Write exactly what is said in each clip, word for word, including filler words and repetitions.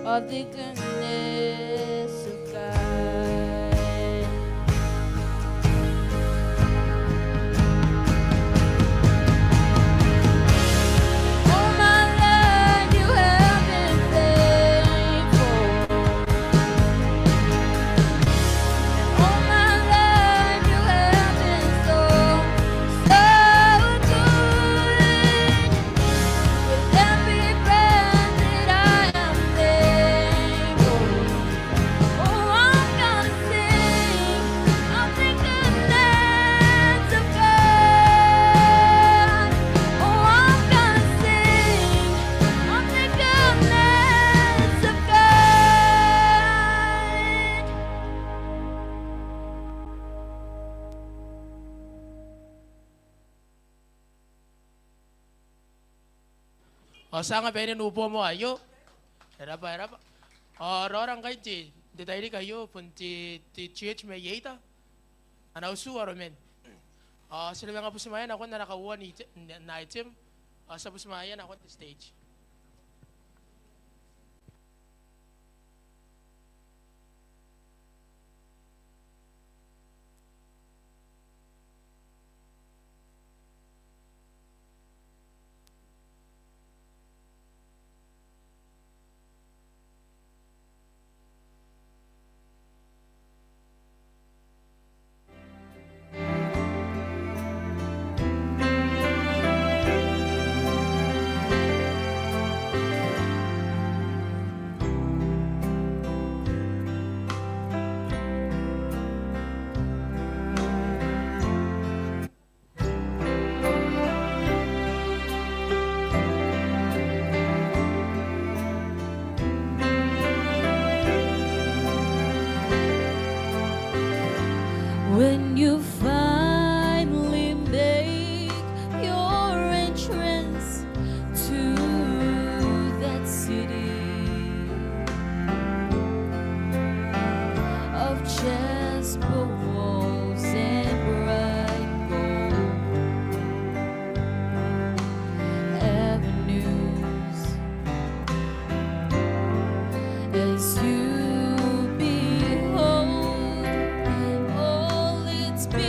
of the goodness of God. Oh, my Lord, you have been faithful. And oh, my Lord, you have been so, so good. With every breath that I am able, oh, I'm gonna sing of the goodness of God. Oh, I'm gonna sing of the goodness of God. Ao ti a anga bainen uboa moa aio. E rab'a, e rab'a. Ao raora ngkai n te, n te tairiki aio bon te, te Church Mediator, ana utu Aromen. Ao ti na manga butimwaea nakon ana kauoua n ite-, n, n item. Ao ti a butimwaea nakon te stage. When you finally make your entrance to that city of jasper walls and bright gold avenues, as you behold all its beauty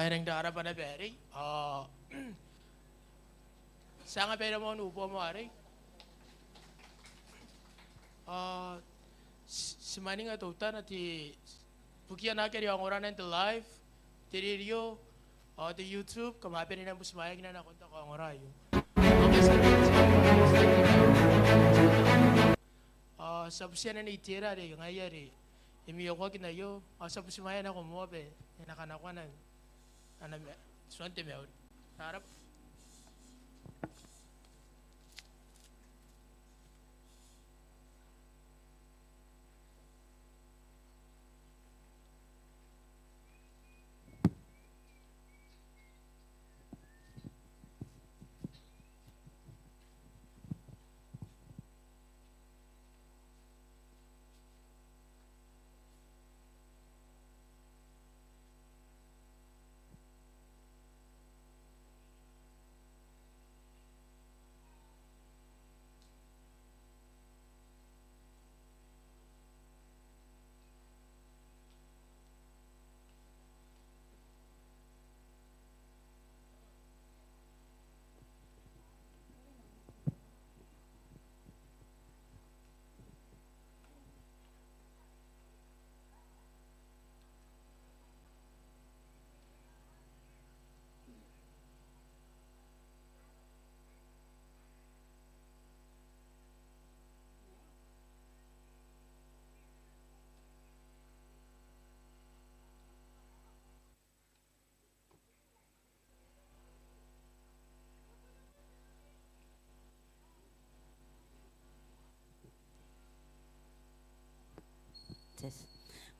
Ao e rang rarabwa naba arei. Ao ti anga bwa e na moan ubua moa arei. Ao ti, ti mwaninga teutana te, ibukia naake a ongora n te live, te radio, ao te YouTube, kam a bane naba ni butimwaeaki nakon te kaongora aio. Ao ti a butia naba n itera are ngaia are e miokoaki n aio, ao ti a butimwaea nako moa bwa e na kanakoa ana, ana ma-, tuan te mauri. Ko rabwa.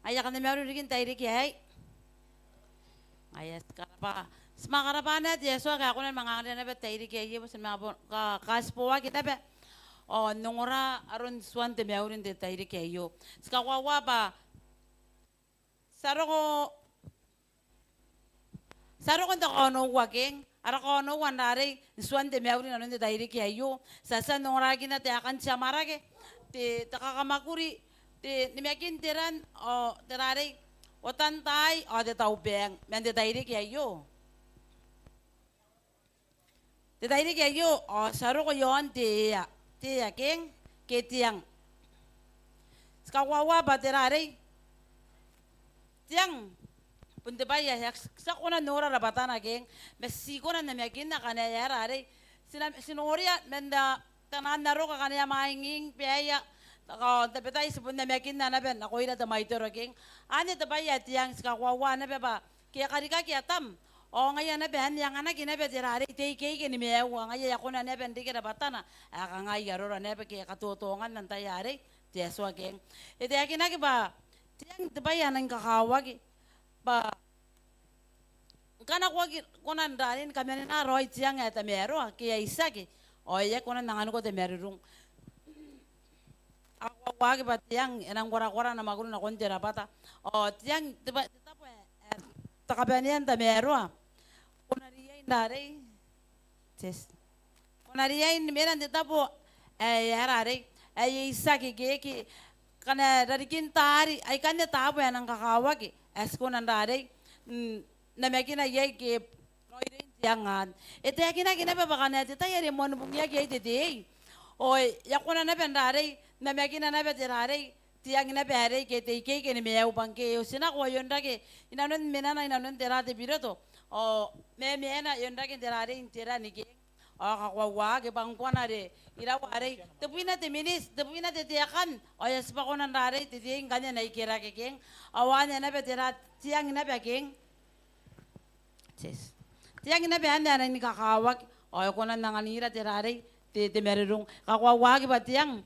Ngaia kam na mauri riki n te tairiki aei. Ngaia ti karabwa, ti manga karabwa naba te Atua ae kona ni manga anganira naba te tairiki aei bwa ti na manga bon ka, kaitiboaki naba ao n ongora aron tuan te mauri n te tairiki aio. Ti kakoaua bwa ti a roko, ti a roko n te kaonoua keng, ara kaonoua n rarei n tuan te mauri inanon te tairiki aio. Ti a tia n ongorakina taekan te amwarake, te, te kakamwakuri, te namakin te ran, ao te rarei, otan taai ao te taubang man te tairiki aio. Te tairiki aio ao ti a roko iaon te ea, te ea keng, ke te ang. Ti kakoaua bwa te rarei, te ang bon te bwai ae ti aki kona n nora rabwatana keng, ma ti kona n namakinna ngkana e a rarei ti na, ti noria man te, te naan aroka ngkana e a mwainging baia, ao n tabetai ti bon namakinna naba nakoira te mwaitoro keng. Anne te bwai ae te ang, ti kakoaua naba bwa ke e karikaki Atam, ao ngaia naba anne e anganaki naba te rarei te ikeike ni maiu, ao ngaia e a kona naba n reke rabwatana ae kangai arora naba ke katotongan antai arei, te Atua keng. E taekinaki bwa te ang te bwai ae nangi kakawaki, bwa ngkana ko aki kona n rarei ni kamanena raoi te ang ae tamaroa ke ae itiaki, ao e aki kona n anganiko te marurung. A kakoauaki bwa te ang e nang korakora ana mwakuri nakon te rabwata. Ao te ang te bwa, te tabo ae, ae te kabanea n tamaroa. Ko na riai n rarei. Test. Ko na riai ni mena n te tabo ae, ae rarei, ae itiaki ke, ke ngkana rarikin taari, aikanne taabo ae nang kakawaki ae ti kona n rarei n namakina iai ke raoiroin te ang anne. E taekinaki naba bwa ngkana te tai are moan bungiaki iai te tei, ao e a kona naba n rarei n namakina naba te rarei te ang naba arei ke te ikeike ni maiu bwa ngke e otinako ao e onrake inanon menana inanon tera te biroto, ao maemaena e onrake n te rarei n te ran keng. Ao kakoauaki bwa ngkoa are iraua arei, tebwina te miniti, tebwina te taekan, ao e a tibwa kona n rarei te tei ngkanne n ikerake keng. Ao anne naba tera, te ang naba keng. Yes. Te ang naba anne ae nangi kakawaki, ao e kona n anganira te rarei, te, te marurung. Kakoauaki bwa te ang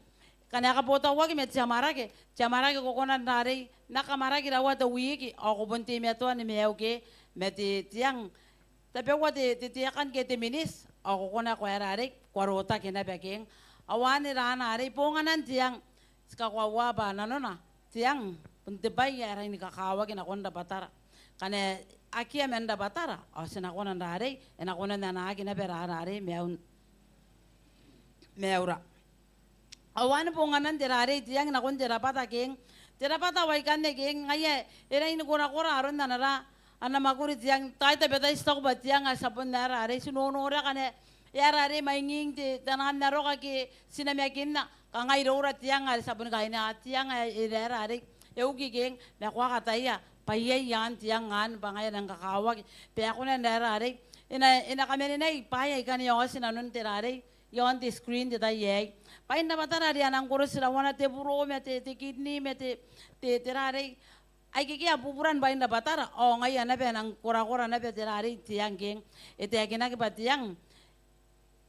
ngkana e kabotauaki ma te amwarake, te amwarake ko kona n rarei n aki amwarake iraua te wiki, ao ko bon teimatoa ni maiu ke ma te, te ang. Tabeua te, te taekan ke te miniti, ao ko kona ko a rarei, ko a rotaki naba keng. Ao anne raana arei bonganan te ang. Ti kakoaua bwa nanona te ang bon te bwai ae rangi ni kakawaki nakon rabwatara. Ngkana akea man rabwatara, ao ti na kona n rarei, e na kona n anaaki naba ra, rarei maiun, maiura. Ao anne bonganan te rarei te ang nakon te rabwata keng. Te rabwata ao aikanne keng, ngaia e rangi ni korakora aron ana ra, ana mwakuri te ang, tai tabetai ti taku bwa te ang are ti a bon aera arei, ti nonoraki ane aera arei, mwainging te, te nang aroka ke ti namakinna, kanga iroura te ang are ti a bon kaina, te ang ae, aera arei, e uki keng, ma ko a kataia bwa iai, iai te ang anne bwa ngaia e nang kakawaki bwa e kona n aera arei, e na, e na kamanenai bwaai aika a oti inanon te aera arei, iaon te screen te tai aei. Bwain rabwatara are a nang korosi rawana, te buro ma te, te kidney ma te, te, te aera arei, aikekei a bubura n bwain rabwatara, ao ngaia naba e nang korakora naba te aera arei te ang keng. E taekinaki bwa te ang,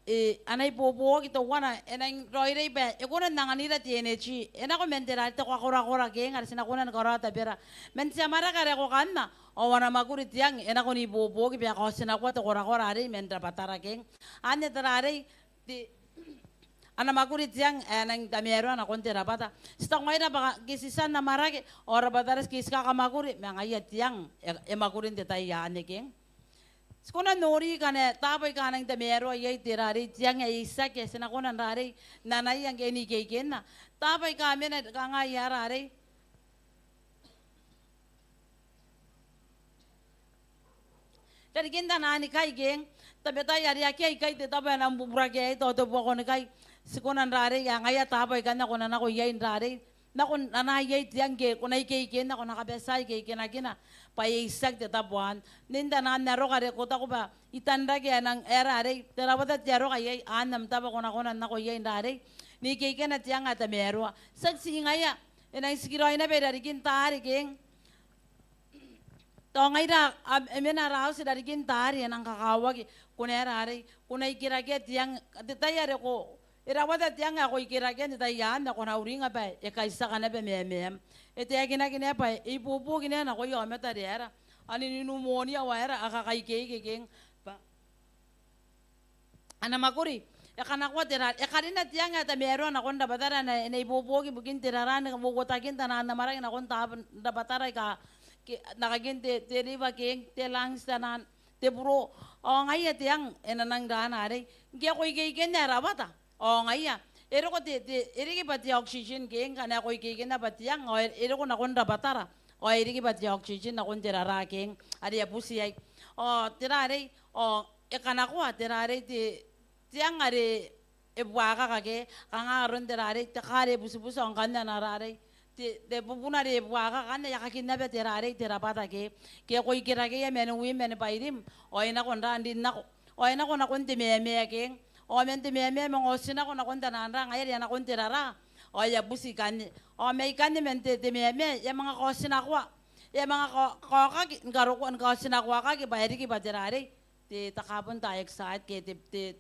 e, a na ibuobuoki teuana, e nang raoiroi bwa e kona n anganira te energy. E nako man te aera arei, te korakora keng, are ti na kona ni karaoa tabera. Man te amwarake are ko kanna, ao ana mwakuri te ang, e nako n ibuobuoki bwa e kaotinakoa te korakora arei man rabwatara keng. Anne te aera arei, te, ana mwakuri te ang ae e nang tamaroa nakon te rabwata. Ti taku ngaira bwa ngke ti tia n amwarake, ao rabwatara ngke ti kakamwakuri, ma ngaia te ang e, e mwakuri n te tai anne keng. Ti kona n nori ngkana taabo aika a nang tamaroa iai te aera arei te ang ae itiaki, ae ti na kona n aera arei, n anaia ngke ni keikenna. Taabo aika a mena kanga aera arei, irarikin taian kai keng, tabetai are akea ikai te tabo ae e nang bubura ke aei, tao te buakonikai. Ti kona n aera arei, ae ngaia taabo aikanne ko na nako iai n aera arei, nako n anaa iai te ang ngke ko na ikeikenna, ko na kabatia ikeikennakina bwa e itiaki te tabo anne. N taian aroka are ko taku bwa I tanrake ae e nang aera arei, te rabwata te aroka iai, anne am tabo ae ko na kona n nako iai n aera arei, n ikeikenna te ang ae tamaroa. Tiaki ti ngaia, e nang tikiraoi naba irarikin taari keng. Tao ngaira, a, e mena ara auti irarikin taari, e nang kakawaki, ko na aera arei, ko na ikerakea te ang, te tai are ko, e rawata te ang ae ko ikerakea n te tai anne, ko na uringa bwa e kaitiaka naba maemaam. E taekinaki naba bwa e ibuobuoki naba nakoia aomata are aera, a ni, ni pneumonia ao aera, a kakaikeike keng. Bwa ana mwakuri e kanakoa te aera, e karina te ang ae tamaroa nakon rabwatara, e na, e na ibuobuoki ibukin te aera, n uotakin taian amwarake nakon taabo n rabwatara aika, ke, n aekakin te, te liver keng, te lungs, taian, te buro, ao ngaia te ang e na nang aera arei. Ngke ko ikeikenna ae rawata, ao ngaia e roko te, te, e riki bwa te oxygen keng, ngkana ko ikeikenna bwa te ang, ao e, e roko nakon rabwatara, ao e riki bwa te oxygen nakon te aera keng, are e a buti iai. Ao te aera arei, ao e kanakoa te aera arei te, te ang are e buakaka ke, kanga aron te aera arei, te kaa are e butibuti, ao ngkanne ana aera arei, te, te bubuna are e buakaka anne, e a kakin naba te aera arei, te rabwata ke. Ngke ko ikerakeia man wim, man bwairim, ao e nako n aera, n rin nako, ao e nako nakon te maema keng. Ao man te maema e manga otinako nakon taian aera, ngaia are e a nakon te aera, ao e a buti ikanne. Ao mai ikanne man te, te maema e a manga kaotinakoa, e a manga ka, kaokaki, ni karokoa, ni kaotinakoakaki bwa e riki bwa te aera arei, te, te carbon dioxide ke te, te,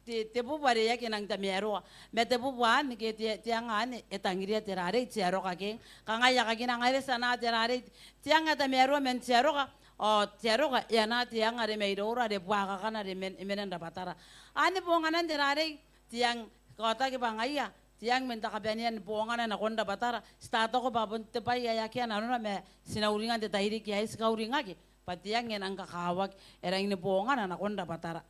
te, te bubu are e aki nang tamaroa. Ma te bubu anne ke te, te ang anne e tangiria te aera arei, te aroka keng. Kanga e a kakinna ngaira ti anaa te aera arei, te ang ae tamaroa man te aroka, ao te aroka e anaa te ang are mairoura, are buakakana, are men, e mena n rabwatara. Anne bonganan te aera arei, te ang, kaotaki bwa ngaia te ang man te kabanean bongana nakon rabwatara. Ti taku bwa bon te bwai ae akea nanona, ma ti na uringa n te tairiki aei, ti kauringaki bwa te ang e nang kakawaki, e rangi ni bongana nakon rabwatara.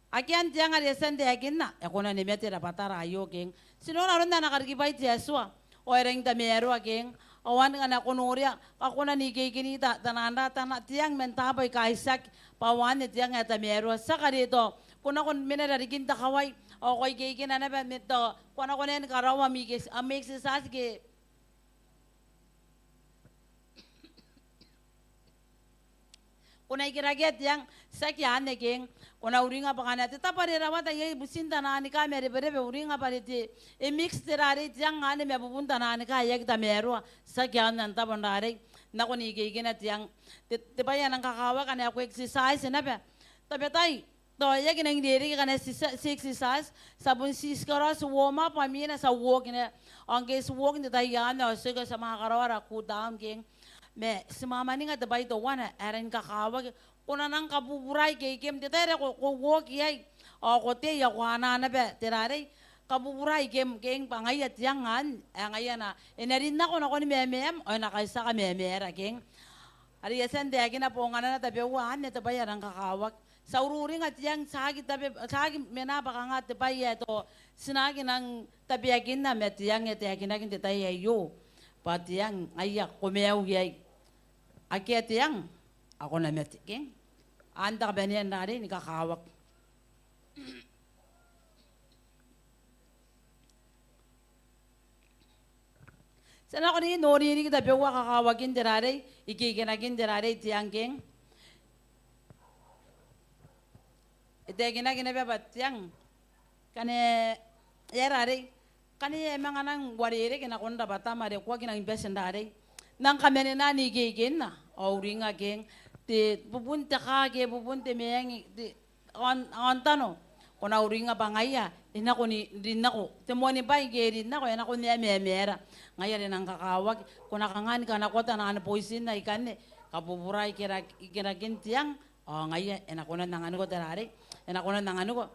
Akean te ang are e a tia n taekinna, e kona ni mate rabwatara aio keng. Ti nora aron ana karikibwai te Atua, ao e rangi n tamaroa keng. Ao anne ngkana ko noria, ko kona n ikeikenna ta, taian aera, taian, te ang man taabo aika itiaki, bwa anne te ang ae tamaroa. Ti a kareto, ko nako n mena irarikin te kawai, ao ko ikeikenna naba, ma tao ko nako n karaoa am ike, am exercise ke ko na ikerakea te ang, tiaki anne keng. Ko na uringa bwa ngkana te tabo are e rawata iai butin taian kai ma reberebe, uringa bwa are te, e mix te aera arei te ang anne ma bubun taian kai ae aki tamaroa. Tiaki anne am tabo n aera arei, nako n ikeikenna te ang. Te, te bwai ae nang kakawaki ngkana ko exercise naba, tabetai tao e aki nang rereke ngkana ti, ti exercise, ti a bon ti, ti karaoa, ti warm up, ao imwina ti a walk naba. Ao ngke ti walk n te tai anne, ao ti oki ti a manga karaoa ara cool down keng. Ma ti mwamwaninga te bwai teuana ae rangi ni kakawaki. Ko na nang kabuburai ikeikem n te tai are ko, ko walk iai, ao ko tei ao ko anaa naba te aera arei, kabuburai ikem keng, bwa ngaia te ang anne ae ngaia e na, e na rin nako nakoni maemaam, ao e na kaitiaka maemaara keng. Are I a tia n taekina bonganana tabeua anne, te bwai ae rangi ni kakawaki. Ti a ururinga te ang, ti aki tabe, ti aki mena bwa kanga te bwai ae tao ti na aki nang tabeakinna, ma te ang e taekinaki n te tai aio bwa te ang ngaia ko maiu iai. akea te ang ao ko na mate, ke? Anne te kabanea n rarei ni kakawaki. Ti a nako n nori riki tabeua kakawakin te rarei, ikeikenakin te rarei te ang, ke? E taekinaki naba bwa te ang, ngkana e a rarei, ngkana e a manga nang uarereke nakon rabwatam are ko aki nang bati n rarei, nang kamanena n ikeikenna, ao uringa, ke? Te bubun te kaa ke bubun te meang, te aon, aontano, ko na uringa bwa ngaia e nako n rin nako. Te moanibwai ngke e rin nako, e nako n ae maemaara. Ngaia are e nang kakawaki, ko na kanga ni kanakoa taian boitin aikanne, kabubura ikera-, ikerakin te ang, ao ngaia e na kona n anganiko te rarei, e na kona n anganiko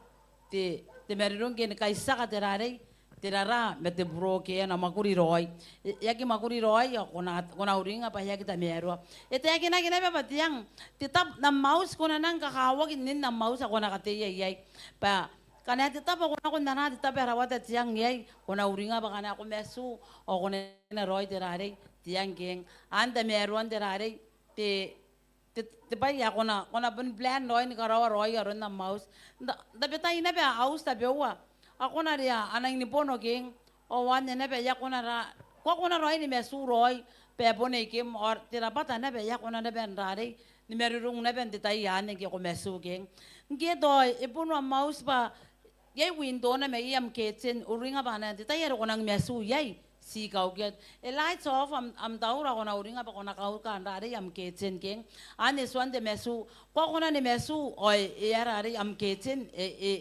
te, te marurung ke ni kaitiaka te rarei, te raraa ma te buro ke ana mwakuri raoi. E, e aki mwakuri raoi ao ko na, ko na uringa bwa e aki tamaroa. E taekinaki naba bwa te ang, te tabo n am auti ko na nang kakawaki n nin am auti ae ko na kateia iai. Bwa ngkana te tabo, ko nako n anaa te tabo ae rawata te ang iai, ko na uringa bwa ngkana ko matu ao ko na ina raoi te rarei te ang, ke? Anne tamaroan te rarei, te te, te bwai ae ko na, ko na bon plan raoi ni karaoa raoi aron am auti. N ta-, n tabetai naba auti tabeua a kona are a nang ni bono, ke? Ao anne naba ae ko na ra-, ko a kona raoi ni matu raoi bwa e bono ikem, ao te rabwata naba ae ko na naba n rarei ni marurung naba n te tai anne ngke ko matu, ke? Ngke tao e bono am auti bwa iai wintona mai am keten, uringa bwa n te tai are ko nang matu iai, ti kaukia, e light off am, am taura, ko na uringa bwa ko na kauka n rarei am keten, ke? Anne tuan te matu, ko a kona ni matu ao e, e a rarei am keten, e, e,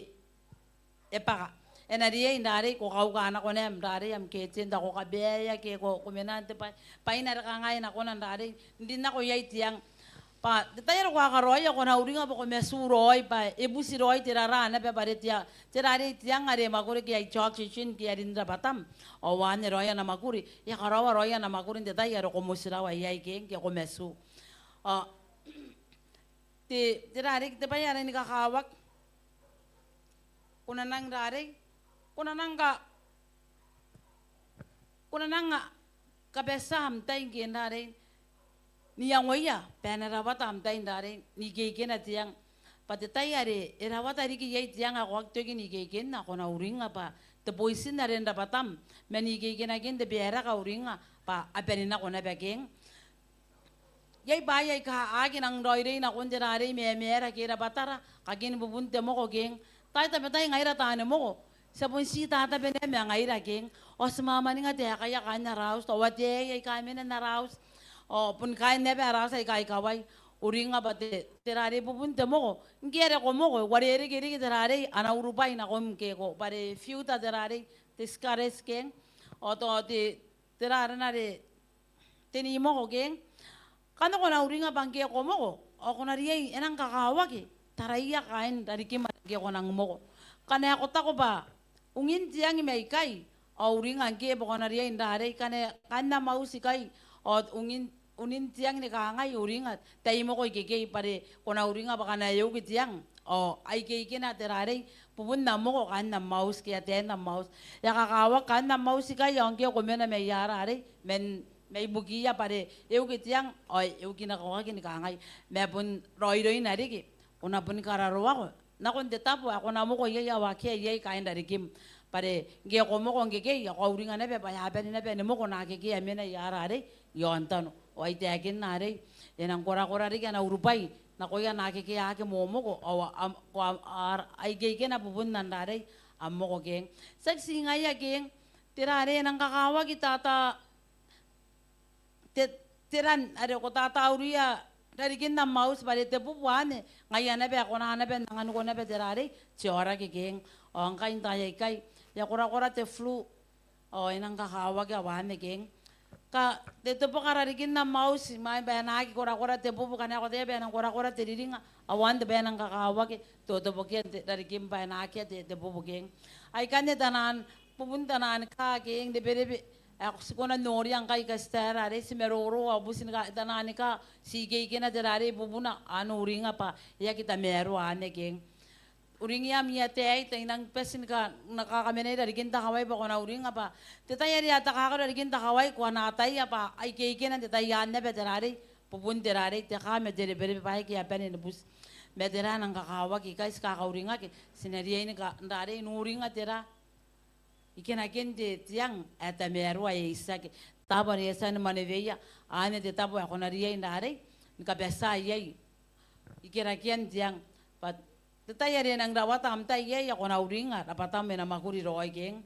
e bwaka. E na riai n rarei ko kauka nako naba n rarei am keten, tao ko kabaea ke ko, ko mena n te bwai, bwaina are kanga e na kona n rarei n rin nako iai te ang. Bwa te tai are ko a karaoia ko na uringa bwa ko matu raoi bwa e buti raoi te raraa naba bwa are te a-, te rarei te ang are e mwakuri ke aia oxygen ke arin rabwatam. Ao anne raoi ana mwakuri, e a karaoa raoi ana mwakuri n te tai are ko motirawa iai, ke, ngke ko matu. Ao te, te rarei, te bwai ae rangi ni kakawaki, ko na nang rarei, ko na nang ka-, ko na nang a-, kabatia am tai ngke n rarei n iangoia bwa e na rawata am tai n rarei n ikeikena te ang. Bwa te tai are e rawata riki iai te ang ae ko aki toki n ikeikenna, ko na uringa bwa te boitin are n rabwatam man ikeikenakin te beeraka, uringa bwa a bane nako naba, ke? Iai bwaai aika a aki nang raoiroi nakon te rarei, maemaara ke rabwatara, kakin bubun te moko, ke? Tai tabetai ngaira taani moko ti a bon ti tatabeman ma ngaira, ke? Ao ti mwamwaninga taekaia kaain ara auti, tao ataei aika mena n ara auti, ao bon kaain naba ara auti aika ikawai. Uringa bwa te, te rarei, bubun te moko, ngke are ko moko, e uarereke riki te rarei, ana urubwai nakom, ke, ko, bwa are e filter te rarei, te scaries, ke? Ao tao te, te rarei are te nimoko, ke? Ngkanne ko na uringa bwa ngke ko moko ao ko na riai, e nang kakawaki taraia kaain rarikim ngke ko nang moko. Ngkana ko taku bwa ungin te ang mai ikai, ao uringa ngke bwa ko na riai n rarei. Ngkana kaain am auti ikai ao ungin, unin te ang ni kangai, uringa tai moko ikekei, bwa are ko na uringa bwa ngkana e uki te ang ao a ikeikena te rarei, bubun am moko, kaain am auti ke ataein am auti. E a kakawaki kaain am auti ikai ao ngke ko mena mai ara rarei, man, mai bukiia, bwa are e uki te ang ao e uki nako, e uki ni kangai. Ma bon raoiroina riki, ko na bon kararoako nakon te tabo ae ko na moko iai ao akea iai kaain rarikim. Bwa are ngke ko moko ngkekei ao ko a uringa naba bwa e a bane naba ni moko naakekei ae mena i ara rarei i aontano. Ao ai taekinna arei, e nang korakora riki ana urubwai nakoia naakekei ake momoko, ao a, ko a, a, a ikeikena bubun am rarei, am moko, ke. Tiaki ti ngaia, ke. Te rarei e nang kakawaki tata, te, te ran are ko tatauria rarikin am auti, bwa are te bubu anne, ngaia naba ae ko na naba n anganiko naba te rarei, te aoraki, ke. Ao ngkai n taai aikai e a korakora te flu, ao e nang kakawaki ao anne, ke. Ka te, te boka rarikin am auti, imwain bwa e na aki korakora te bubu, ngkana ko ataia bwa e nang korakora te riringa, ao anne te bwai ae nang kakawaki, te, te boka te rarikim bwa e na akea te, te bubu, ke. Aikanne taian, bubun taian kaa, ke, n reberebe ae ti kona n noria ngkai, katitara arei, ti maroro ao butin kaa, taian kaa, ti ikeikena te rarei bubuna, ao uringa bwa e aki tamaroa anne, ke. Uringiia ami ataei, tai nang bati ni ka, na kakamanai rarikin te kawai bwa ko na uringa bwa te tai are a takakaro rarikin te kawai, ko a na ataia bwa a ikeikena n te tai anne naba te rarei, bubun te rarei, te kaa ma te reberebe bwa aike a bane ni buti. Ma tera ae nang kakawaki ikai ti kakauringaki, ti na riai ni ka-, n rarei n uringa tera ikeraken te, te ang ae tamaroa ae itiaki. Tabo are e a tia ni maneweia, anne te tabo ae ko na riai n rarei ni kabatia iai ikerakean te ang. Bwa te tai are e nang rawata am tai iai ao ko na uringa rabwatam e na mwakuri raoi keng.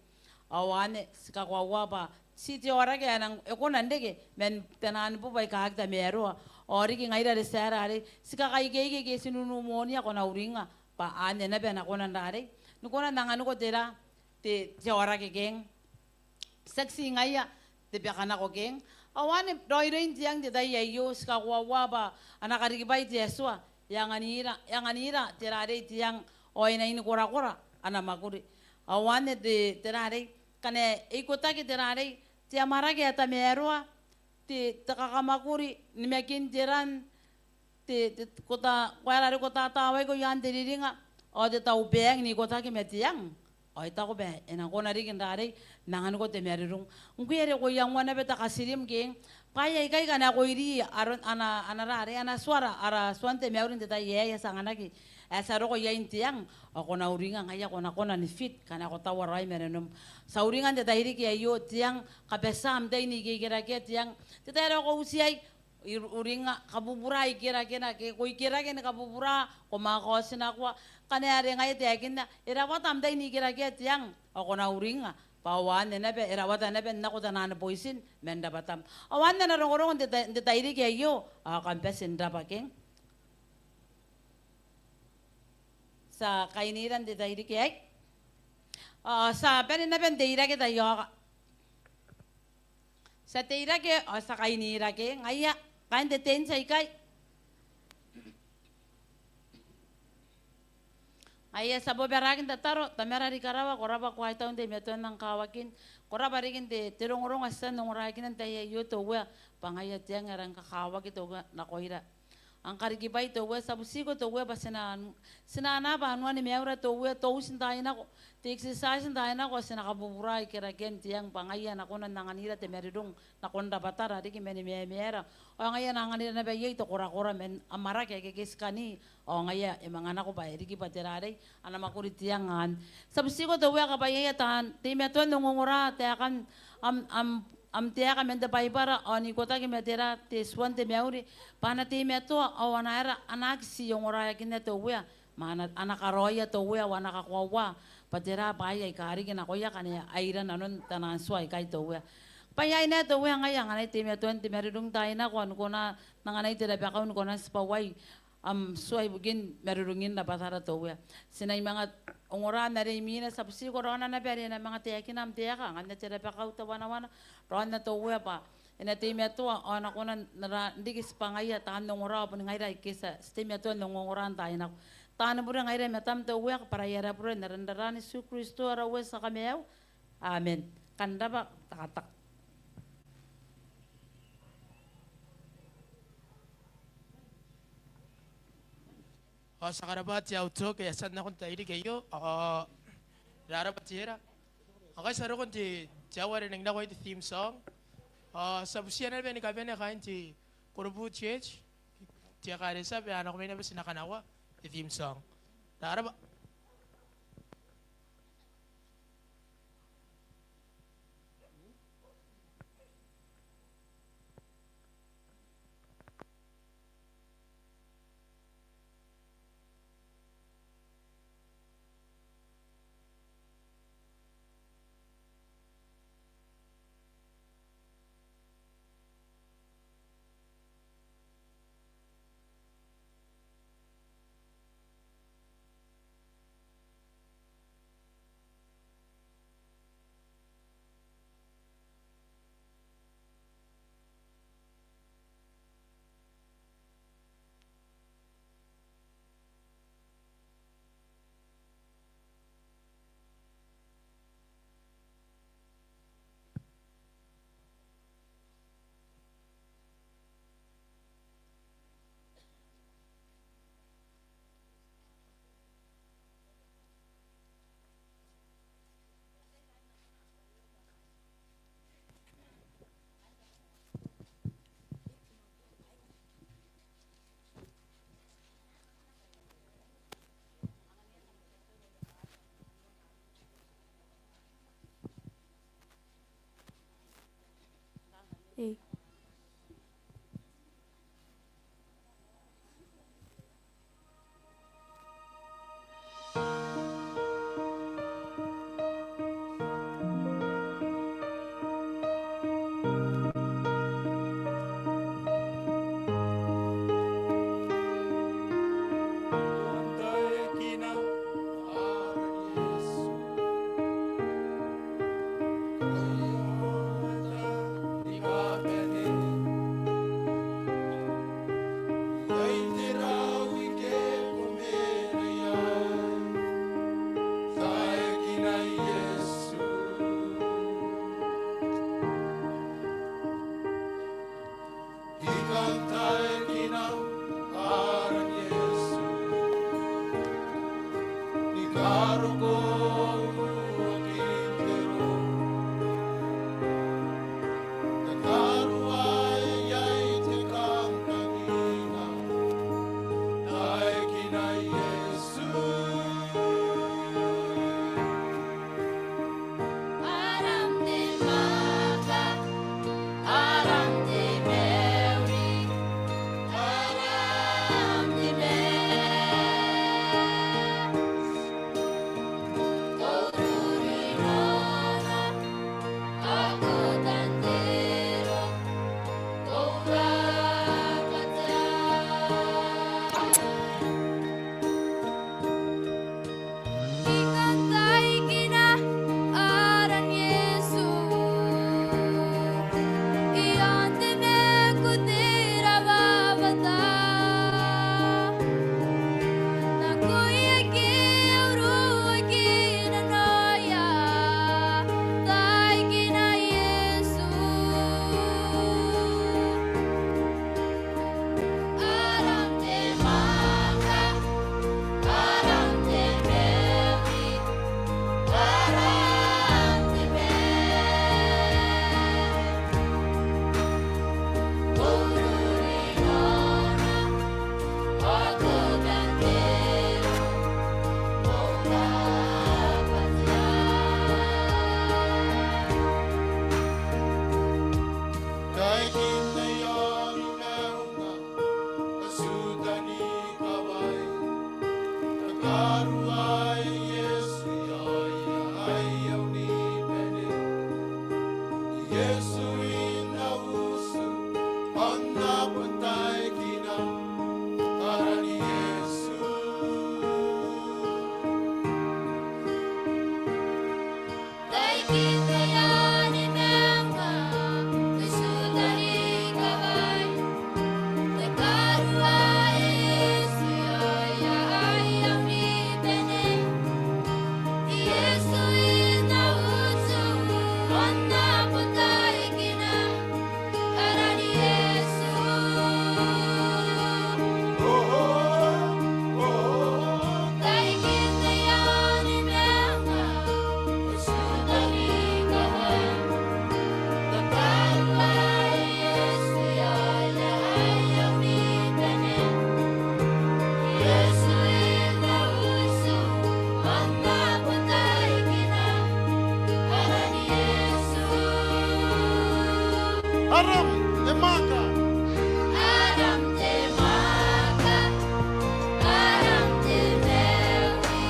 Ao anne ti kakoaua bwa ti te aoraki ae nang, e kona n reke man taian bubua aika aki tamaroa. Ao riki ngaira are ti aera arei, ti kakaikeike ke ti nunumoonia, ko na uringa bwa anne naba e na kona n rarei ni kona n anganiko tera, te, te aoraki keng. Tiaki ti ngaia, te baka nako keng. Ao anne raoiroin te ang n te tai aio, ti kakoaua bwa ana karikibwai te Atua e anganira, e anganira te rarei te ang, ao e na ini korakora ana mwakuri. Ao anne te, te rarei, ngkana e ikotaki te rarei, te amwarake ae tamaroa, te, te kakamwakuri n nimakin te ran, te, te, ko ta, ko aera are ko tatawaiko i aan te riringa, ao te taubang n ikotaki ma te ang. Ao I taku bwa e na kona riki n rarei n anganiko te marurung. Ngkoe are ko iangoa naba te katirim keng, bwaai aikai ngkana ko iri aron, ana, ana rarei, ana tuara ara tuan te mauri n te tai aei ae ti anganaki, ae ti a roko iai n te ang, ao ko na uringa ngaia ko na kona ni fit ngkana ko taua raoi ma nanom. Ti a uringa n te tairiki aio te ang, kabatia am tai n ikikerakea te ang. Te tai are ko uti iai, ir-, uringa, kabubura ikerakena, ke ko ikerake ni kabubura, ko manga kaotinakoa. Ngkana are ngaia e taekinna, e rawata am tai n ikerakea te ang, ao ko na uringa bwa ao anne naba, e rawata naba n nako taian boitin man rabwatam. Ao anne ana rongorongo n te tai-, n te tairiki aio, ao kam bati n rabwa keng. Ti a kainira n te tairiki aei. Ao ti a bane naba n teirake taiaoka. Ti a teirake, ao ti a kainira keng, ngaia, kaain te tents aikai. Ngaia ti a bobaraki n tataro, Tamara are i karawa, ko rabwa, ko a tau n teimatoa n nang kawakin, ko rabwa riki n te, te rongorongo ae ti a tia n ongoraeakina n te tai aio te Uea, bwa ngaia te ang ae rang kakawaki te Uea nakoira. Ao karikibwai te Uea, ti a butiko te Uea bwa ti na, ti na anaa bwa anua ni maiura te Uea, te uti n taai nako, te exercise n taai nako, ao ti na kabubura ikerakean te ang bwa ngaia e na kona n anganira te marurung nakon rabwatara riki ma ni mamaara. Ao ngaia e na anganira naba iai te korakora man amwarake ake ti kani, ao ngaia e manga nako bwa e riki bwa te rarei ana mwakuri te ang anne. Ti a butiko te Uea kabwaiaia taan teimatoa n ongongora taekan am, am, am taeka man te Baibara, ao n ikotaki ma tera, te tua n te mauri, bwa a na teimatoa, ao a na aera, a na aki ti ongoraeakinna te Uea, ma a na, a na karaoia te Uea, ao a na kakoaua bwa tera bwaai aika riki nakoia ngkana a ira nanon taian tua aikai te Uea. Bwa iai naba te Uea ngaia anganai teimatoan te marurung n taai nako, ao ni kona n anganai te rabakau ni kona n tibwauai am tua ibukin marurungin rabwatara te Uea. Ti na manga ongora n are imwina, ti a butiko raona naba are e na manga taekina am taeka, ngkana te rabakau, te wanawana, raona te Uea bwa e na teimatoa, ao a na kona n ra-, n riki tibwangaia taan ongora, ao boni ngaira aike ti a, ti teimatoa n ongongora n taai nako. Taani bure ngaira i matam te Uea, kabwarai ara bure n aran, aran Iesu Kristo ara Uea te Tia Kamaiu. Amen. Kam rabwa, takataka. Ao ti a karabwa te auti ke e a tia n nako n te tairiki aio, ao e raraba te ira. Ao ngkai ti a roko n te, te aoa are e nang nako iai te theme song. Ao ti a butiia naba ni kabane kaain te Korobu Church, te ekaretia, bwa a nako mai naba ti na kanakoa te theme song. E raraba. Ei. I kan taekina aran Iesu ni karokoa uruakin te ro. Kakaruaea iai te kangkangina, taekina Iesu. Aram te mwaaka, aram te mauri, aram te mauri. Ko ururinano, ao ko tanrero, ko rabwata. I kan taekina aran Iesu i aon te mwakuri, te rabwata. Nakoia ake a uruaki nanoia, taekina Iesu. Aram te mwaaka, aram te mauri, aram te mauri. Ko ururinano, ao ko tanrero, ko rabwata. Kaekin aio ni maunga, katiutan ikawai, kakaruaea Iesu i aoia aia unibane. Iesu i na utu, ao N na bon taekina aran Iesu. Kaekin aio ni maunga, katiutan ikawai, kakaruaea Iesu i aoia aia unibane. Iesu i na utu, ao N na bon taekina aran Iesu. Kaekin aio ni maunga, katiutan ikawai, kakaruaea Iesu i aoia aia unibane. Iesu i na utu, ao N na bon taekina aran Iesu. Aram te mwaaka. Aram te mwaaka. Aram te mauri.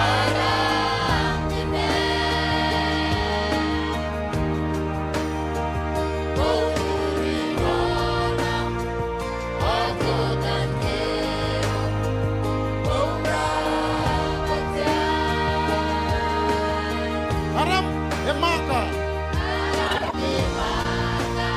Aram te mauri. Ko ururinano, ao ko tanrero, ko rabwata. Aram te mwaaka. Aram te mwaaka.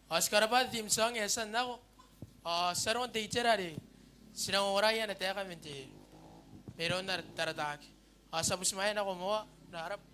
Ao ti karabwa te theme song ae e a tia n nako. Ao ti a roko n te itera are ti na ongora iai ana taeka man te mairoun ara tarataake. Ao ti a butimwaea nako moa, ko rabwa.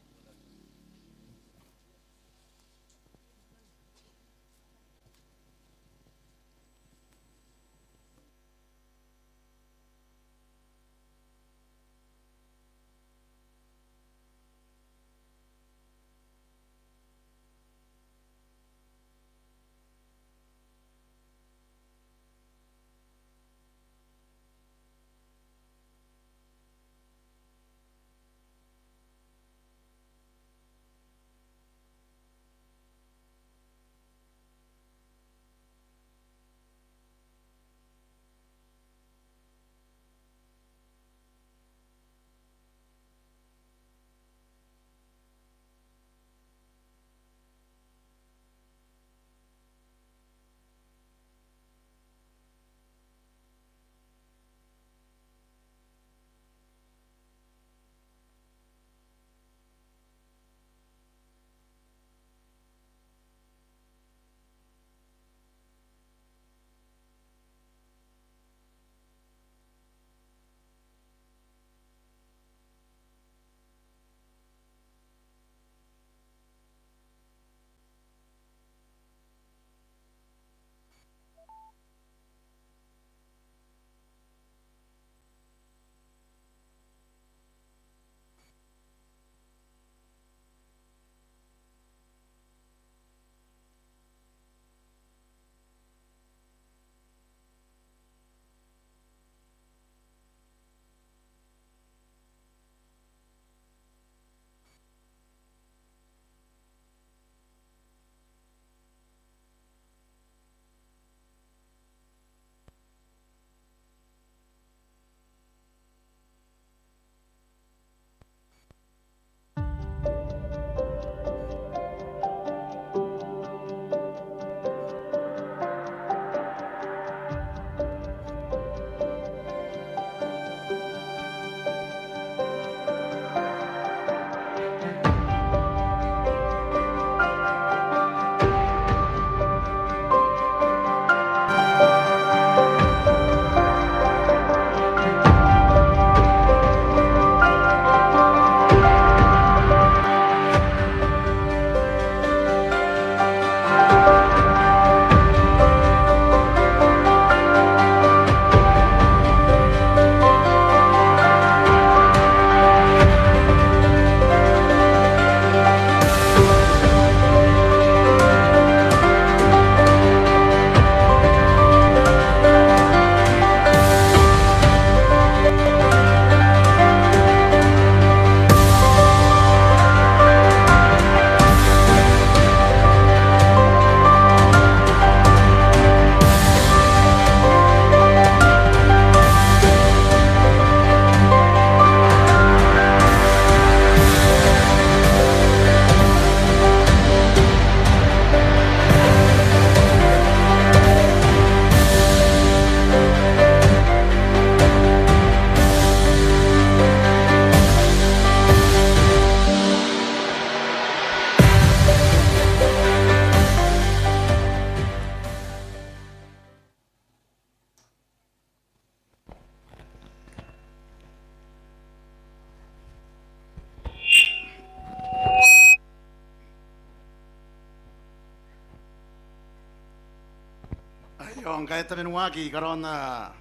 Aio ngkai e tabenuaki karaoan ara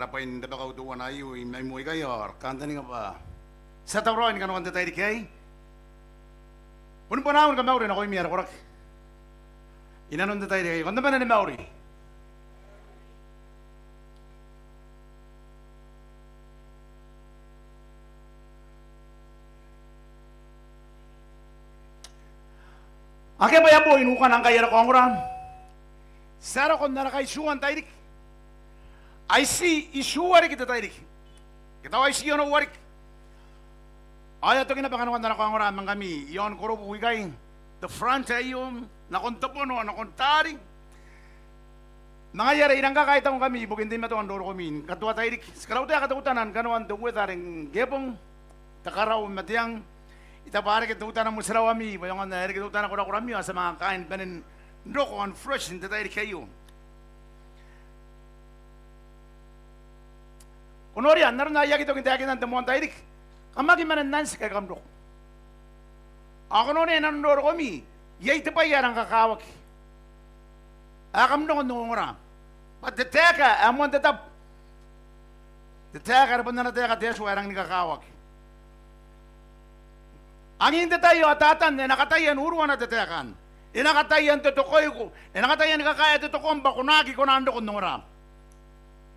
bwai n rabakau teuana aio i Maimoa ikai, ao ara kantaninga bwa ti a tauraoi ni kanoan te tairiki aei. Bon bwanaau ni kamauri nakoimi ara koraki i nanon te tairiki aei. Kam na bane ni mauri. Akea bwa e a bo i nukana ngkai ara kaongora. Ti a roko n ara kaitiua n tairiki. Ai ti itiua riki te tairiki. Ke tao ai ti onoua riki. Ao e a toki naba kanoan ara kaongora ma ngkami i aon korobu ikai, te front aio, nakon te bono, nakon taari. Ma ngaia are I rang kakaitau ngkami ibukin teimatoan rorokomi ni katoa tairiki. Ti karautaeka teutana ni kanoan te weather are ngke e bong, te karau ma te ang. I tabe reke teutana motiraoami, bwa e aonga n reke teutana korakorami, ao ti a manga kaai ni bane n n roko ao n fresh n te tairiki aio. Ko noria, n aron ae I aki toki n taekinna n te moan tairiki, kam aki mena n anti ngkai kam roko. Ao ko noria, n aron rorokomi, iai te bwai ae rang kakawaki ae kam roko n ongora. Bwa te taeka ae moan te tabo, te taeka are bon ana taeka te Atua e rangi ni kakawaki. Angin te tai ao Tatan e na kataia n uruana te taeka anne. E na kataia n totokoiko, e na kataia ni kakaea te tokom bwa ko na aki kona n roko n ongora.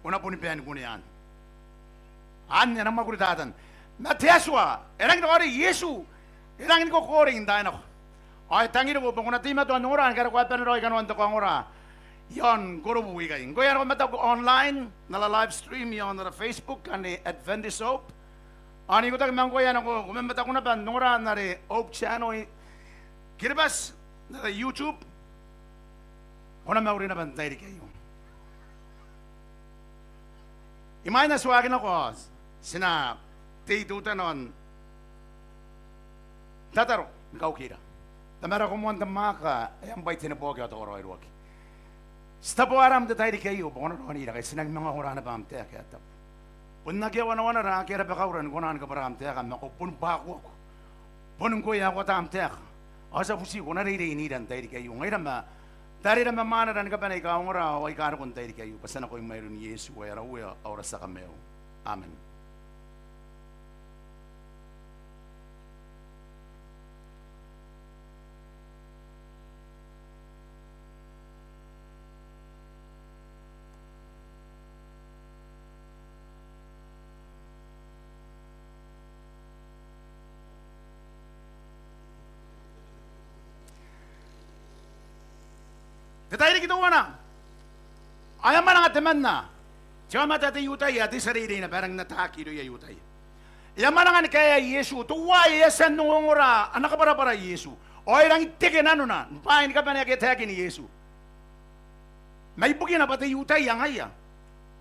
Ko na boni bae ni kunea anne. Anne ana mwakuri Tatan. Ma te Atua e rangi n roko are Iesu e rangi ni kokorei n taai nako. Ao e tangiriko bwa ko na teimatoa n ongora ngkai are ko a bane raoi kanoan te kaongora i aon korobu ikai. Ngkoe ae ko mataku online n ara live stream i aon ara Facebook anne Adventist Hope. Ao n ikotaki ma ngkoe ae ko, ko mamataku naba n ongora n are Hope Channel i Kiribati n ara YouTube, ko na mauri naba n te tairiki aio. Imwain ae ti waaki nako ao ti na tei teutana ao n tataro ni kaukira. Tamara, ko moan te mwaaka ae am bwai te neboaki ao te karaoiroaki. Ti taboa aram n te tairiki aio bwa ko na raonira ngkai ti na aki manga ongora naba am taeka ae tabu. Bon akea wanawanara, akea rabakaura ni kona ni kabwara am taeka, ma ko boni bwakuaku. Boni ngkoe ae ko ata am taeka. Ao ti a butiiko n na reireinira n te tairiki aio ngaira ma tarira ma mwanera ni kabane aika ongora ao aika roko n te tairiki aio, bwa ti a nakoim mairoun Iesu ae ara Uea ao ara Tia Kamaiu. Amen. Te tairiki teuana ao e a mwananga temanna te aomata te I-Iutaia ae te tia reirei naba ae rangi n ataaki irouia I-Iutaia. E a mwananga ni kaea Iesu, teuaei e a tia n ongongora ana kabwarabwara Iesu. Ao e rangi n teke nanona n bwaai ni kabane ake e taekin Iesu. Ma ibukina bwa te I-Iutaia ngaia,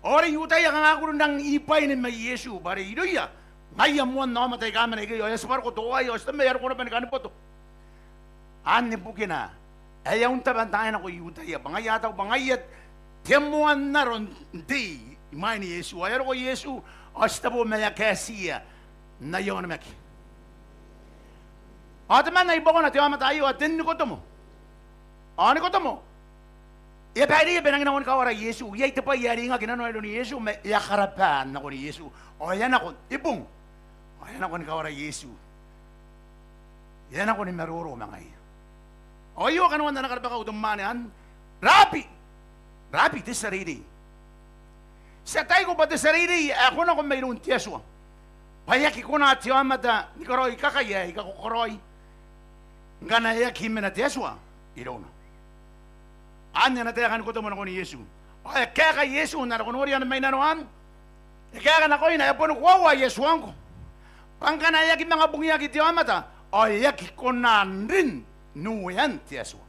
ao are I-Iutaia kanga a kuri n rangi ni bwaini ma Iesu, bwa are irouia ngaia moan aomata aika mena ikekei, ao e a tibwa roko teuaei, ao ti taku ma e a roko naba ni kani boto. Anne bukina ae e a untaba n taai nako I-Iutaia, bwa ngaia a taku bwa ngaia te moan aro n tei imwain Iesu. Ao e a roko Iesu, ao ti taku ma e a kaetiia n aia onimaki. Ao temanna i buakona te aomata aio, ao ten Nikotomo. Ao Nikotomo e a baireia bwa e nangi nako ni kawara Iesu. Iai te bwai ae ringaki nanona iroun Iesu, ma e a karaba nakon Iesu. Ao e a nako, e bung. Ao e a nako ni kawara Iesu. E a nako ni maroro ma ngaia. Ao aio kanoan ana karabakau te mwaane anne, Rabi, Rabi, te tia reirei. Ti ataiko bwa te tia reirei ae ko nako mairoun te Atua. Bwa e aki kona te aomata ni karaoi kakai aika ko karaoi ngkana e aki mena te Atua irouna. Anne ana taeka Nikotomo nakon Iesu. Ao e kaeka Iesu n ara, ko noria ana mainano anne. E kaeka nakoina, e boni koaua aia tuangko bwa ngkana e aki manga bungiaki te aomata, ao e aki kona n rin n uean te Atua.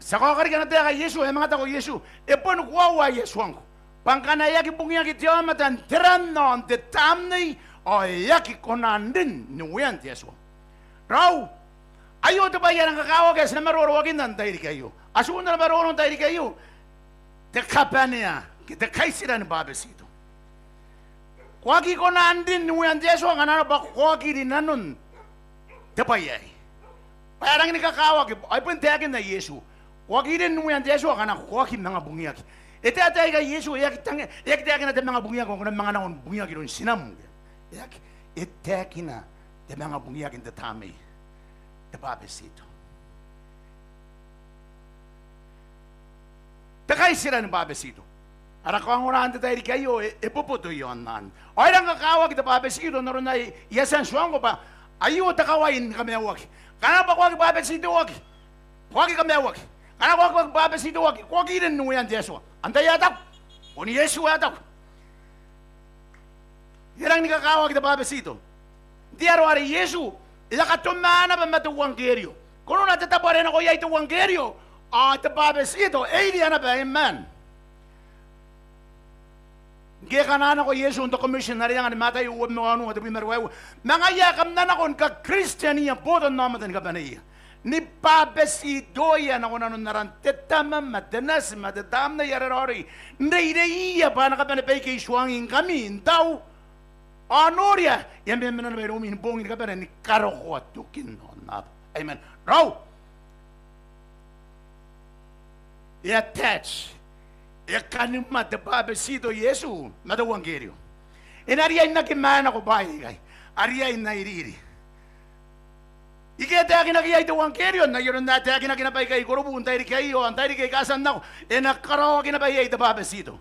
Ti a kaoka riki ana taeka Iesu, e a manga taku Iesu, e boni koaua aia tuangko bwa ngkana e aki bungiaki te aomata n te ran ao n te tamnei, ao e aki kona n rin n uean te Atua. Raou, aio te bwai ae rang kakawaki ae ti na maroroakinna n te tairiki aio. Atun ara maroro n te tairiki aio, te kabanea ke te kaitira ni bwabetito. Ko aki kona n rin n uean te Atua ngkana arona bwa ko aki rinanon te bwai aei. Bwa e rangi ni kakawaki, ao e bon taekinna Iesu, ko aki rin n uean te Atua ngkana ko aki manga bungiaki. E taetae ikai Iesu, e aki tangi, e aki taekina te manga bungiaki ao ko na manga nako ni bungiaki iroun tinam. E aki, e taekina te manga bungiaki n te tamnei, te bwabetito. Te kaitira ni bwabetito. Ara kaongora n te tairiki aio e, e boboto i aon anne. Ao e rang kakawaki te bwabetito n aron ae I a tia n tuangko bwa aio te kawai ni kamaiuaki. Ngkana bwa ko aki bwabetitoaki, ko aki kamaiuaki. Ngkana ko aki, ko aki bwabetitoaki, ko aki rin n uean te Atua. Antai ae taku? Bon Iesu ae taku. E rangi ni kakawaki te bwabetito. N te aro are Iesu e a katoma naba ma te euangkerio. Ko noora te tabo are nako iai te euangkerio, ao te bwabetito e iria naba, amen. Ngke e kananako Iesu n te commission are e anga ni Mataio uabwi ma wanua, tebwi ma ruaiwa. Ma ngaia ae kam na nako ni kakristiania botannaomata ni kabaneia, ni bwabetitoia nako nanon aran te Tama ma te Nati ma te Tamnei are Raoiroi, n reireiia bwa a na kabane baike I tuangingkami n tau. Ao noria, I a memena naba iroumi ni boong ni kabane ni karokoa tokin aonnaba. Amen. Raou. E attach, e kanimwa te bwabetito Iesu ma te euangkerio. E na riai n aki maenako bwaai aikai. A riai n airiri. Ike e taekinaki iai te euangkerio n ai aron ae e taekinaki naba ikai i Korobu n tairiki aio, ao n tairiki aika a tia n nako e na karaoaki naba iai te bwabetito.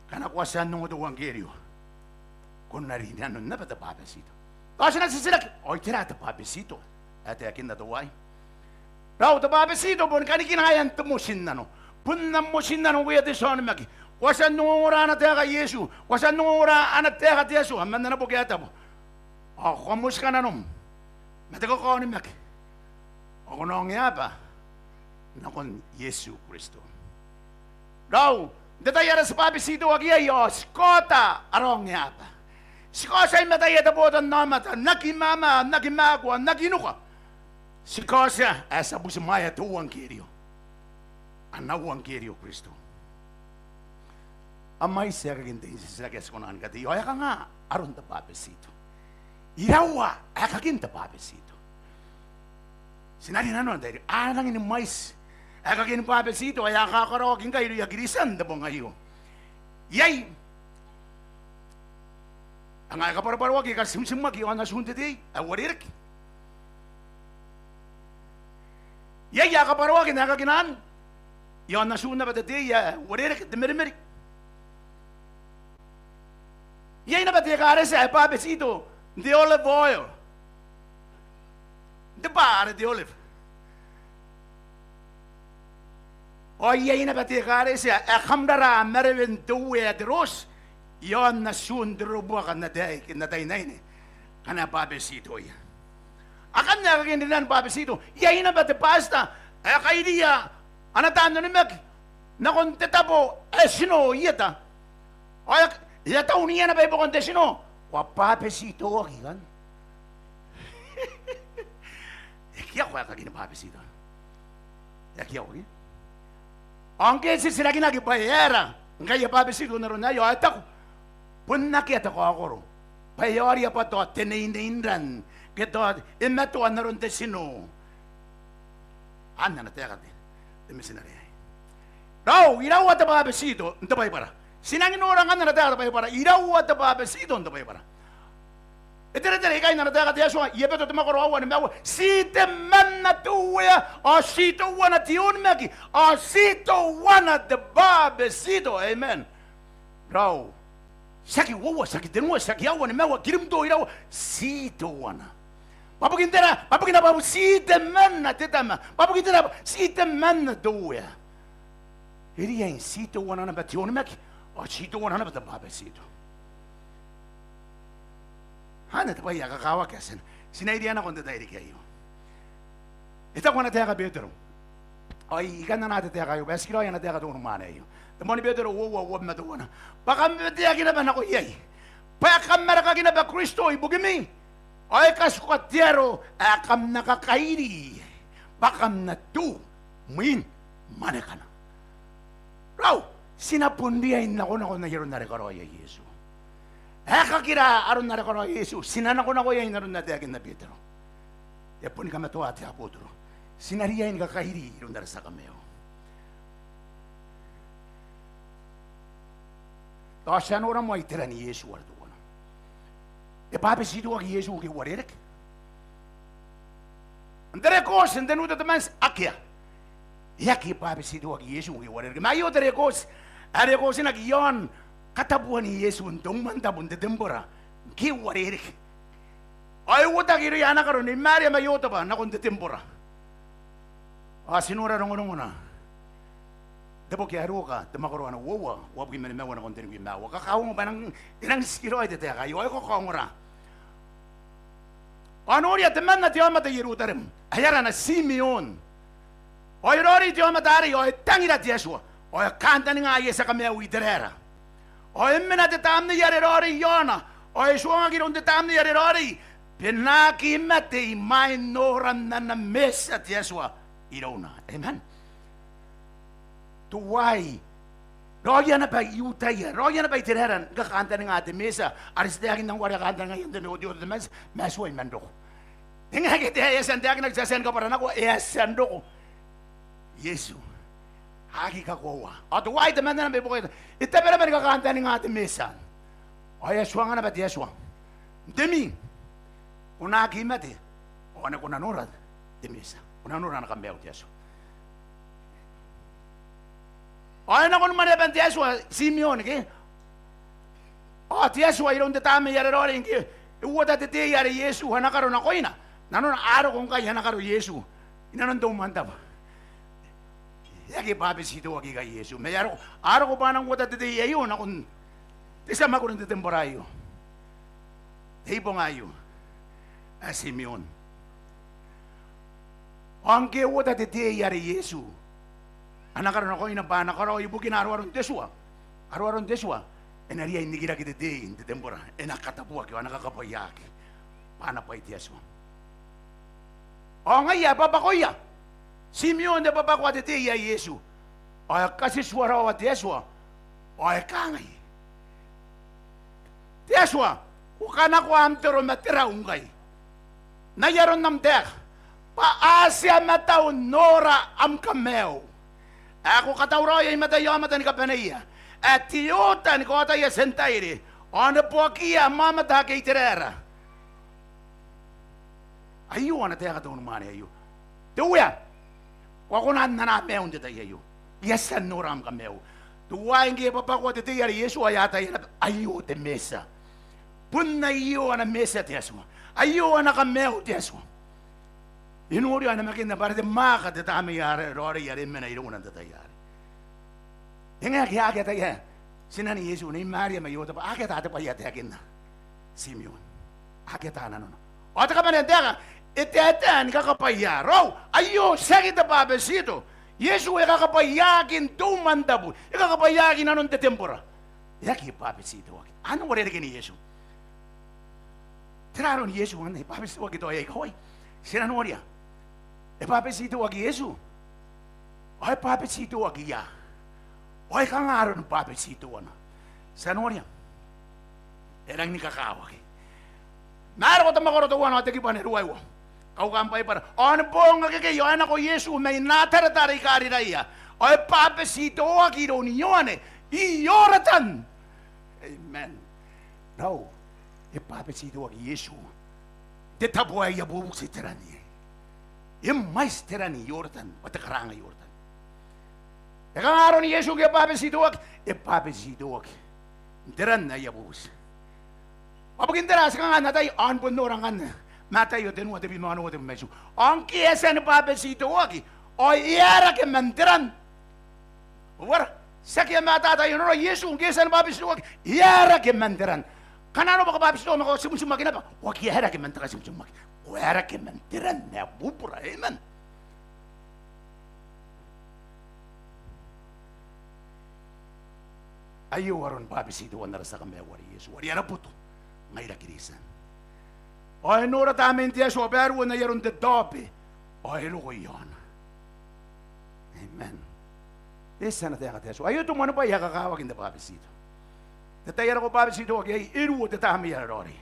Ngkana ko a tia n ongo te euangkerio, ko na rinanon naba te bwabetito. Ao ti na titiraki, ao tera te bwabetito ae taekinna teuaei? Raou, te bwabetito boni kanikinaean te motinnano. Bon am motinnano ngkoe ae te tia onimaki. Ko a tia n ongongora ana taeka Iesu, ko a tia n ongongora ana taeka te Atua man ana boki ae tabu, ao ko a motika nanom ma te kakaonimaki, ao ko na ongeaba nakon Iesu Kristo. Raou, n te tai are ti bwabetitoaki iai ao ti kaota ara ongeaba. Ti kaotia i mataia te botannaomata n aki mama, n aki mako, n aki nuka. Ti kaotia ae ti a butimwaea te euangkerio, ana euangkerio Kristo. A mwaiti aekakin te titiraki ae ti kona ni katei, ao e kanga aron te bwabetito? Iraua aekakin te bwabetito? Ti na rinanona n tairiki, a rangi ni mwaiti aekakin bwabetito ae a kakaraoaki ngkai irouia Kiritian n te bong aio. Iai anga ae kabwarabwaraki, ae katimtimaki i aon atun te tei ae uarereke. Iai ae kabwarabwaraki n aekakinan i aon atun naba te tei ae uarereke, te merimeri. Iai naba te ekaretia ae bwabetito n te olive oil, n te bwa are te olive. Ao iai naba te ekaretia ae kam raraa marewen te Uea ae te roti i aon atun te rorobuaka n ataei ke n ataeinaine, ngkana e bwabetitoia. Akanne aekakin rinan bwabetito. Iai naba te bwatita ae kairiia ana taan onimaki nakon te tabo ae tino i eta. Ao e a, e a tauniia naba i buakon te tino. Ko a bwabetitoaki ikanne. E aki ako aekakin bwabetito. E aki ako ke? Ao ngke e titirakinaki bwa e aera ngkai e bwabetito n aron aei, ao e taku, bon akea te kaokoro bwa e aoria bwa tao te neinei n ran, ke tao e matoa n aron te tino. Anne ana taeka te, te mitinare aei. Raou, iraua te bwabetito n te Baibara? Ti nangi nora ngkanne ana taeka te Baibara, iraua te bwabetito n te Baibara. E teretere ikai n ana taeka te Atua i Ebeto te mwakoro aua nimaua: Ti temanna te Uea, ao ti teuana te onimaki, ao ti teuana te bwabetito. Amen. Raou, tiaki uoua, tiaki tenua, tiaki aua, nimaua, kirimto, iraua, ti teuana. Bwa bukin tera? Bwa bukina bwa ti temanna te Tama. Bwa bukin tera? Ti temanna te Uea. E riai n ti teuana naba te onimaki, ao ti teuana naba te bwabetito. Anne te bwai ae kakawaki ae ti na, ti na iria nako n te tairiki aio. E taku ana taeka Betero, ao I kan anaa te taeka aio bwa e tikiraoi ana taeka te unimwaane aio. Te moani Betero uoua, uabwi ma teuana: Bwa kam weteaki naba nako iai, bwa e kamarakaki naba Kristo ibukimi, ao e katikuka te aro ae kam na kakairi, bwa kam na tu mwin mwanekana. Raou, ti na bon riai n nakonako n ai aron are e karaoia Iesu. Aekakira aron are e karaoia Iesu, ti na nakonako iai n aron are e taekinna Betero. E boni kamatoa te abotoro. Ti na riai ni kakairi iroun ara tia kamaiu. Tao ti a nora moa iteran Iesu are teuana. E bwabetitoaki Iesu ngke e uarereke? N te rekoti n te Nu Tetemanti, akea. E aki bwabetitoaki Iesu ngke e uarereke. Ma aio te rekoti ae rekotinaki i aon katabuan Iesu n te umwantabu n te tembora ngke e uarereke. Ao e uotaki irouia ana karo Nei Maria ma Iotebwa nakon te tembora. Ao ti nora rongorongona n te boki ae Ruka, te mwakoro ae uoua, uabwi ma nimaua nakon tenibwi ma aua. Kakaongo bwa e nang, e nang tikiraoi te taeka aio, ao e kakaongora. Ao noria, temanna te aomata i Ierutarem, ae arana Timeon. Ao e raoiroi te aomata arei, ao e tangira te Atua, ao e kantaninga aia tia kamaiu Iteraera. Ao e mena te tamnei are raoiroi iaona, ao e tuangaki iroun te tamnei are raoiroi, bwa e na aki mate imwain noran ana Metia te Atua irouna. Amen. Teuaei, raoia naba I-Iutaia, raoia naba Iteraera ni kakantaninga te Metia, are ti taekinna ngkoa are a kantaningaia n te Old Testament, ma e tuai man roko. E ngae ngke e a tia n taekinaki, ti a tia ni kabwara nako, e a tia n roko Iesu. A aki kakoaua. Ao teuaei temanna naba ibukin, e tabe naba ni kakantaninga te Metia. Ao e a tuanga naba te Atua n te mii, ko na aki mate, ao ane ko na nora te Metia, ko na nora ana kamaiu te Atua. Ao e nako ni maneaban te Atua Timeon ke? Ao te Atua iroun te tamnei are raoiroi ngke e uota te tei are Iesu ana karo nakoina. Nanona a roko ngkai ana karo Iesu inanon te umwantabu. E aki bwabetitoaki ikai Iesu, ma e a roko, a roko bwa a nang uota te tei aio nakon te tia mwakuri n te tembora aio, te ibonga aio ae Timeon. Ao ngke e uota te tei are Iesu ana karo nakoina bwa ana karaoi ibukina aroaron te tua, aroaron te tua, e na riai n nikiraki te tei n te tembora, e na katabuaki ao a na kakabwaiaaki bwa ana bwai te Atua. Ao ngaia e bwabwakoia, Timeon e bwabwakoa te tei ae Iesu. Ao e katituaraoa te Atua, ao e kangai, te Atua, ko kanakoa am toro ma te rau ngkai n ai aron am taeka, bwa a tia ma tau n nora am kamaiu, ae ko katauraoia i mataia aomata ni kabaneia, ae te oota ni kaotaia Tientaire, ao neboakiia am aomata ake Iteraera. Aio ana taeka te unimwaane aio. Te Uea, ko a kona n anaa maiu n te tai aio. I a tia n nora am kamaiu. Teuaei ngke e bwabwakoa te tei are Iesu ao e ataia naba, aio te Metia. Bon aio ana Metia te Atua. Aio ana kamaiu te Atua. E noria ao e namakinna bwa are te mwaaka te tamnei are raoiroi are e mena irouna n te tai arei. E ngae ngke a aki ataia tinan Iesu, Nei Maria ma Iotebwa, a aki ata te bwai ae taekinna Timeon. A aki ata nanona. Ao te kabanea n taeka, e taetae ni kakabwaia. Raou, aio tiaki te bwabetito. Iesu e kakabwaiaaki n te umwantabu, e kakabwaiaaki inanon te tembora. E aki bwabetitoaki. Anne uarereken Iesu. Tera aron Iesu anne e bwabetitoaki tao e a ikawai? Ti na noria. E bwabetitoaki Iesu. Ao e bwabetitoaki ia? Ao e kanga aron bwabetitoana? Ti a noria. E rangi ni kakawaki. Ma e roko te mwakoro teuana ao te kibu ae ruaiwa. Kaukan Baibara. Ao ni boong akekei ao e nako Iesu mai Natareta are i Kariraia, ao e bwabetitoaki iroun Ioane i Ioretan. Amen. Raou, e bwabetitoaki Iesu n te tabo ae I a bubuti te ran iai. E mwaiti te ran Ioretan, ao te karaanga Ioretan. E kanga aron Iesu ngke e bwabetitoaki? E bwabetitoaki n te ran ae I a bubuti. Ao bukin tera ti kanga n atai? Ao ni bon nora ngkanne Mataio tenua, tebwi ma onoua, tebwi ma itiua. Ao ngke e a tia ni bwabetitoaki, ao e aerake man te ran. Uara, tiaki e matata aio, nora Iesu, ngke e a tia ni bwabetitoaki, e aerake man te ran. Kanga naba ko bwabetitoaki ma ko timtimaki naba, ko aki aerake man te katimtimaki. Ko aerake man te ran ae bubura, amen. Aio aron bwabetitoan ara tia kamaiu are Iesu, are ara boto ngaira Kristian. Ao e nora Tamnein te Atua bwa e ruo n ai aron te taobe, ao e roko i aona. Amen. E tia ana taeka te Atua. Aio te moan bwai ae kakawaki n te bwabetito. Te tai are ko bwabetitoaki iai, e ruo te Tamnei are Raoiroi.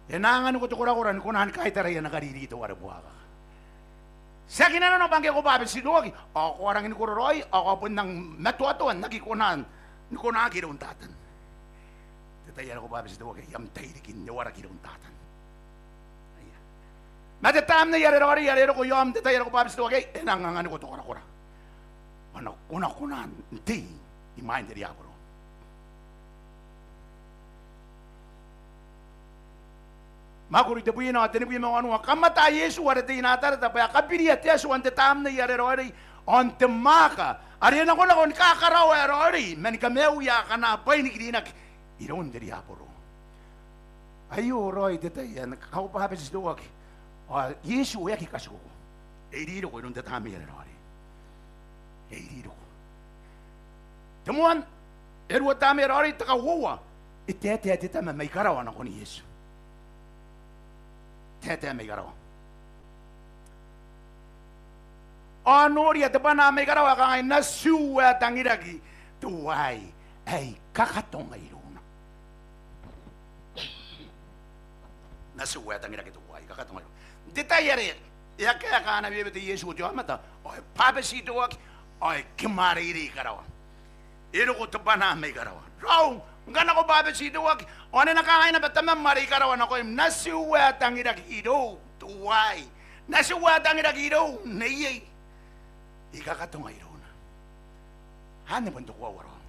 E na anganiko te korakora ni kona ni kaitarai ana kariri teuare buakaka. Tiaki nanona bwa ngke ko bwabetitoaki ao ko a rangi ni kororaoi, ao ko a bon nang matoatoa n aki kona, ni konaki iroun Tatan. Te tai are ko bwabetitoaki iai, am tairiki n ewaraki iroun Tatan. Aia. Ma te Tamnei are Raoiroi are e roko i aom n te tai are ko bwabetitoaki iai, e nang anganiko te korakora bwa ko na kona n tei imwain te riaboro. Mwakuri tebwina ao tenibwi ma wanua. Kamata Iesu are tei Natareta bwa e kabiria te Atua n te Tamnei are Raoiroi, ao n te mwaaka are e nakonako ni kakaraoa ae raoiroi, ma ni kamaiuia akana bwai ni kirinaki iroun te riaboro. Aio raoi te tai ae ngke ko bwabetitoaki ao Iesu e aki katikoko. E iri roko iroun te Tamnei are Raoiroi. E iri roko. Te moan E ruo tamnei raoi, te kauoua. E taetae te tama mai karawa nakon Iesu. Taetae mai karawa. Ao noria, te bwanaa mai karawa e kangai, natiu ae tangiraki teuaei ae I kakatonga irouna. Natiu ae tangiraki teuaei ae I kakatonga irouna. N te tai are e a kaeka ana weewete Iesu te aomata ao e bwabetitoaki ao e kimwareirei i karawa. E roko te bwanaa mai karawa. Raou, ngkana ko bwabetitoaki ao N na kangai naba, tamam are i karawa nakoim, natiu ae tangiraki irou teuaei, natiu ae tangiraki irou neiei, I kakatonga irouna. Anne bon te koaua raou.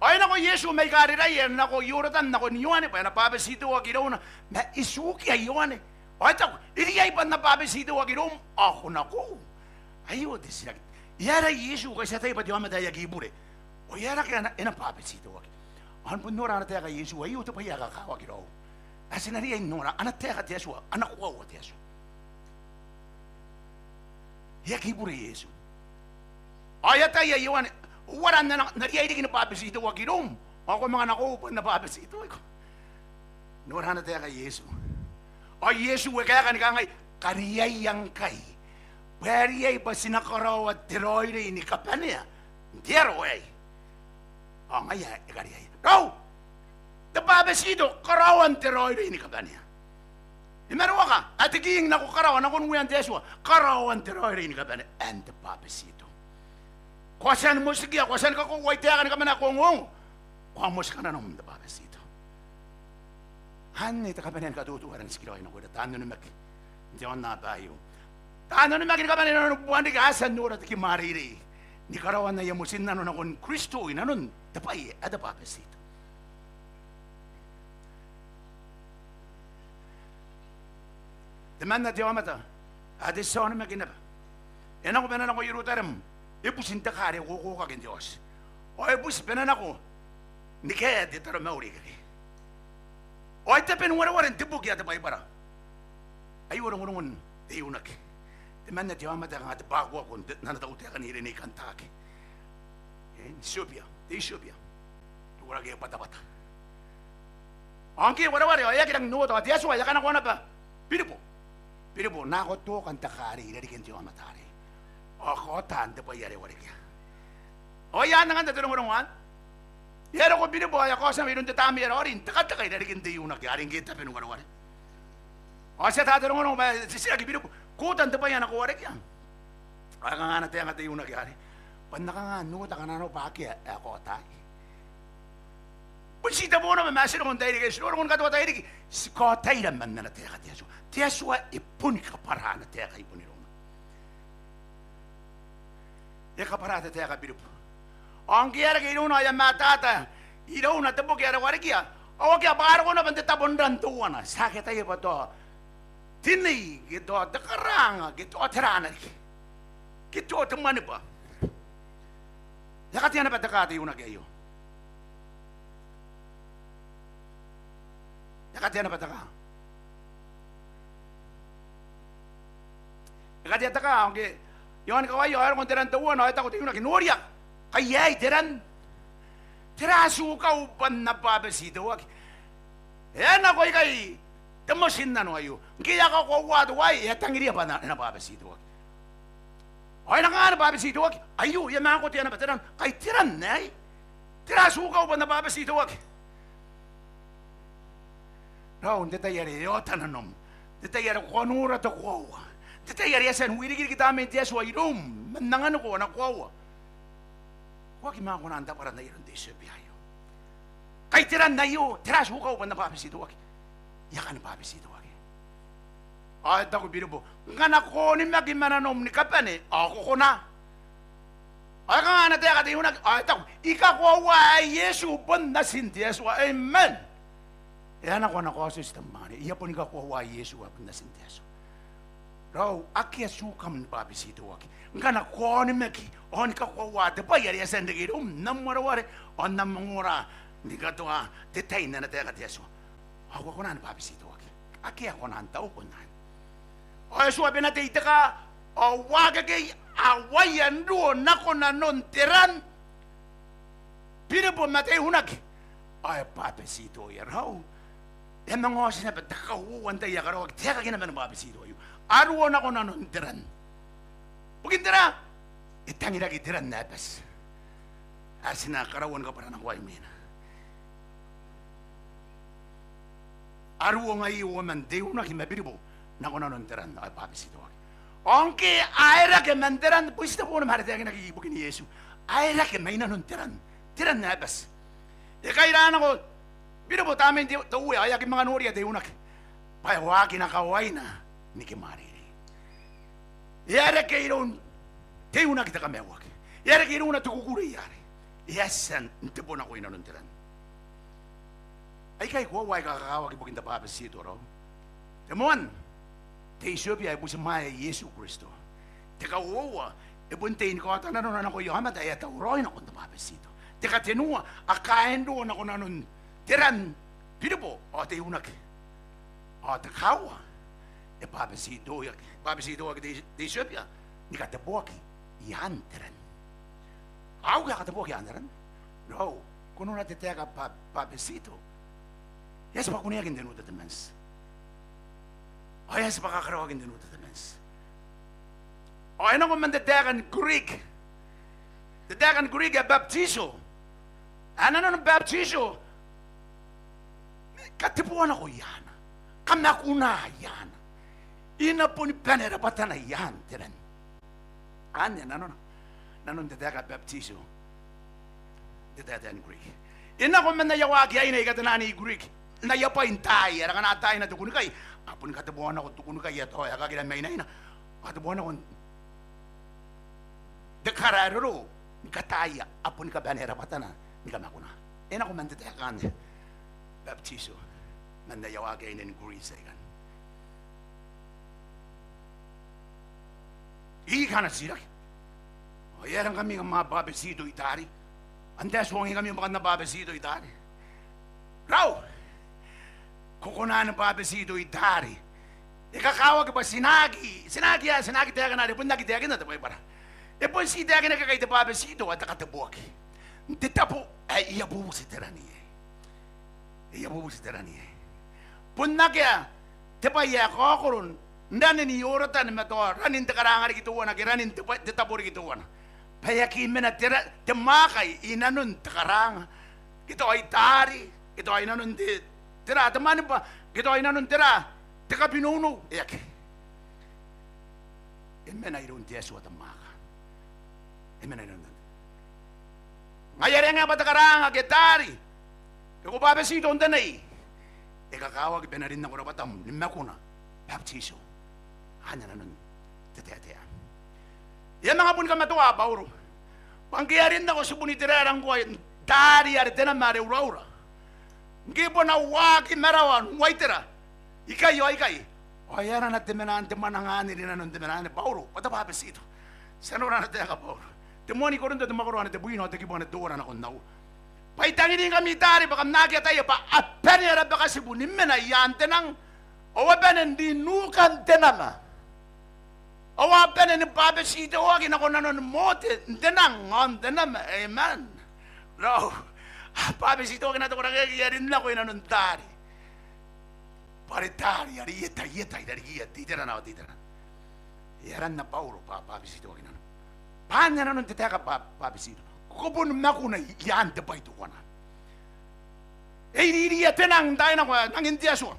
Ao e nako Iesu mai Karirai, e nako Ioretan nakon Ioane bwa e na bwabetitoaki irouna. Ma e tukia Ioane ao e taku, e riai bwa N na bwabetitoaki iroum ao ko nako? Aio te titiraki. E aera Iesu ngkai ti ataia bwa te aomata ae aki bure, ao e aera ngke e na, e na bwabetitoaki? Ao bon nora ana taeka Iesu, aio te bwai ae kakawaki raou. Ae ti na riai n nora ana taeka te Atua, ana koaua te Atua. E aki bure Iesu. Ao e ataia Ioane, uara N na, N na riai riki ni bwabetitoaki iroum ao ko manga nako bwa N na bwabetitoiko? Nora ana taeka Iesu. Ao Iesu e kaeka ni kangai, kariaia ngkai, bwa e riai bwa ti na karaoa te raoiroi ni kabanea n te aro aei. Ao ngaia e kariaia. Raou, te bwabetito, karaoan te raoiroi ni kabanea. E maroaka, ae te King nako karawa, nakon uean te Atua, karaoan te raoiroi ni kabanea, ae n te bwabetito. Ko a tia ni motikia, ko a tia ni kakoaua te taeka ni kabane ae ko ongoongo, ko a motika nanom n te bwabetito. Anne te kabanea ni katoto ae rangi n tikiraoi nakoira taan onimaki n te aonnaba aio. Taan onimaki ni kabane inanon bubua n riki, a tia n nora te kimwareirei ni karaoan aia motinnano nakon Kristo inanon te bwai ae te bwabetito. Temanna te aomata ae te tia onimaki naba, e nako bwa e na nako Ierutarem, e buti n te kaa are e kokokaki n te aoti. Ao e buti bwa e na nako ni kaea te taromauri ikekei. Ao e tabe ni wareware n te boki ae te Baibara. Aio rongorongon te iunaki. Temanna te aomata ae kanga te bwakuaku n ana tautaeka n rineaki n taaki. E, n Etiopia, te Etiopia. Te koraki ae batabata. Ao ngke e wareware ao e aki rangi n ota, ao te Atua e a kanakoa naba Biribo. Biribo, nako toka n te kaa arei i rarikin te aomata arei, ao kaota n te bwai are e warekia. Ao ai anne ngkanne te rongorongo anne. E a roko Biribo ao e a kaota naba iroun te tamnei ae raoiroi n tekateka i rarikin te iunaki are ngke e tabe ni wareware. Ao ti ata te rongorongo bwa e titiraki Biribo, ko ota n te bwai ae ko warekia? Ao e kanga ana taeka te iunaki arei, bwa N na kanga n ota ngkana arona bwa akea ae kaotai? Bon ti tabo naba ma ti rongo n tairiki, ti rongo ni katoa tairiki, ti kaotaira man ana taeka te Atua. Te Atua e boni kabwara ana taeka i bon irouna. E kabwara te taeka Biribo. Ao ngke e a reke irouna ao e a mataata irouna te boki are e warekia, ao akea bwa a roko naba n te tabo n ran teuana, ti aki ataia bwa tao te nei ke tao te karaanga ke tao tera riki, ke tao te mwanibwa. E katea naba te kaa te iunaki aio. E katea naba te kaa. E katea te kaa, ao ngke e a onikawai ao e roko n te ran teuana ao e taku te iunaki, noria, kai aei te ran. Tera tukau bwa N na bwabetitoaki? E nako ikai te motinnano aio. Ngke e a kakoaua teuaei, e a tangiria bwa e na bwabetitoaki. Ao e na kanga ni bwabetitoaki? Aio, e a manga kotea naba te ran. Kai te ran aei? Tera tukau bwa N na bwabetitoaki? Raou, n te tai are e ota nanom, n te tai are ko a nora te koaua, n te tai are e a tia n wirikiriki tamnein te Atua iroum man anganiko ana koaua, ko aki manga kona n tabwara n ai aron te Etiopia aio. Kai te ran aio? Tera tukau bwa N na bwabetitoaki? E a kani bwabetitoaki. Ao e taku Biribo, ngkana ko onimaki ma nanom ni kabane ao ko kona. Ao e kanga ana taeka te iunaki? Ao e taku, I kakoaua ae Iesu bon Natin te Atua. Amen. E a nako ana kaotioti te mwaane, I a boni kakoaua ae Iesu ae bon Natin te Atua. Raou, akea tukam ni bwabetitoaki ngkana ko onimaki ao ni kakoaua te bwai are e a tia n reke iroum n am wareware ao n am ongora ni katoa te tai n ana taeka te Atua. Ao ko a kona ni bwabetitoaki. Akea konaan tauko n anne. Ao e tuabena te iteka, ao uakekei a waia n ruo nako nanon te ran. Biribo ma te unaki, ao e bwabetitoia. Raou, e a manga oti naba te kauoua n tai ae karaoaki, taekakina man bwabetitoa. A ruo nako nanon te ran. Bukin tera? E tangiraki te ran ae bati ae ti na karaua ni kabwaranakoa imwina. A ruo ngai uoman te unaki ma Biribo nako nanon te ran, ao e bwabetitoaki. Ao ngke a aerake man te ran, bon ti te bong are taekinaki ibukin Iesu. A aerake mai nanon te ran, te ran ae bati. E kaira nako Biribo tamnein te, te uea, ao e aki manga noria te unaki, bwa e waakina kawaina ni kimwareirei. E a reke iroun te unaki te kamaiuaki. E a reke irouna te kukurei arei. E a tia n tebo nako i nanon te ran. Aikai koaua aika kakawaki ibukin te bwabetito, raou. Te moan, te Itiopia ae butimwaea Iesu Kristo. Te kauoua, e bon tei ni kaota nanona nakoia aomata ae a tauraoi nakon te bwabetito. Te katenua, a kaenroo nako nanon te ran Biribo ao te unaki. Ao te kaaua, e bwabetitoaki, bwabetitoaki te, te Itiopia ni kateboaki i aan te ran. Ao ngke a kateboaki i aan te ran, raou, ko nora te taeka bwa, bwabetito e a tibwa kuneaki n te New Testament. Ao e a tibwa kakaraoaki n te New Testament. Ao e nako man te taeka ni Greek. Te taeka ni Greek ae baptizo. Ae nanona baptizo, kateboa nako i aana, kamakuna i aana. I na boni bane rabwatana i aan te ran. Anne nanona, nanon te taeka baptizo n te taetae ni Greek. E nako man aia waaki aine aika tenaan Greek n aia bwai n taai, are ngkana a taaina te kunnikai, a boni kateboa nako te kunnikai ae tao e a kakira mainaina, a teboa nako n te kara ae roro ni kataaia, a boni kabanea rabwatana ni kamakuna. E nako man te taeka anne baptizo man aia waaki aine ni Greek aikanne. I kanga titiraki, ao e aera ngkami kam a bwabetito i taari? Antai ae tuangingkami bwa kam na bwabetito i taari? Raou, ko kona ni bwabetito i taari. E kakawaki bwa ti na aki, ti na aki, ti na aki taekina are bon aki taekinna te Baibara. E bon ti taekinaki aikai te bwabetito ae te kateboaki n te tabo ae e a bubuti te ran iai. E a bubuti te ran iai. Bon akea te bwai ae kaokoro n ranin Ioratana ma tao ranin te karanga riki teuana ke ranin te bwai, te tabo riki teuana, bwa e aki mena te ra-, te mwaaka i nanon te karanga, ke tao i taari, ke tao i nanon te, tera, te mwanibwa, ke tao i nanon tera, te kabinounou, e aki. E mena iroun te Atua te mwaaka. E mena iroun te Atua. Ngaia are e ngae bwa te karanga ke taari, ke ko bwabetito n te nei, e kakawaki bwa e na rin nako rabwatam ni makuna, baptizo. Anne nanon te taetae. E a manga boni kamatoa Bauro bwa ngke e a rin nako tibun Iteraera ngkoa n taari are te nama are uraura, ngke e bon a waaki marawa n waitera ikai ao ikai, ao e arana te mena n te mwananga anne rinanon te mena anne Bauro bwa te bwabetito. Ti a nora ana taeka Bauro, te moan I-Korinto, te mwakoro ae tebwina ao te kibu ae teuana nakon aua, bwa I tangiringkami i taari bwa kam na aki ataia bwa a bane ara bakatibu ni mena i aan te nang, ao a bane n rin nukan te nama, ao a bane ni bwabetitoaki nako nanon Mote n te nang ao n te nama. Amen. Raou, a bwabetitoaki naba te koraki ae e a rin nako i nanon taari. Bwa are taari are i eta, i eta i rarikiia te iterana ao te iterana. E aranna Bauro bwa bwabetitoaki nanom. Bwa anne nanon te taeka bwa bwabetito. Ko boni makuna i aan te bwai teuana. E iriiriia te nang n taai nako ae nangin te Atua,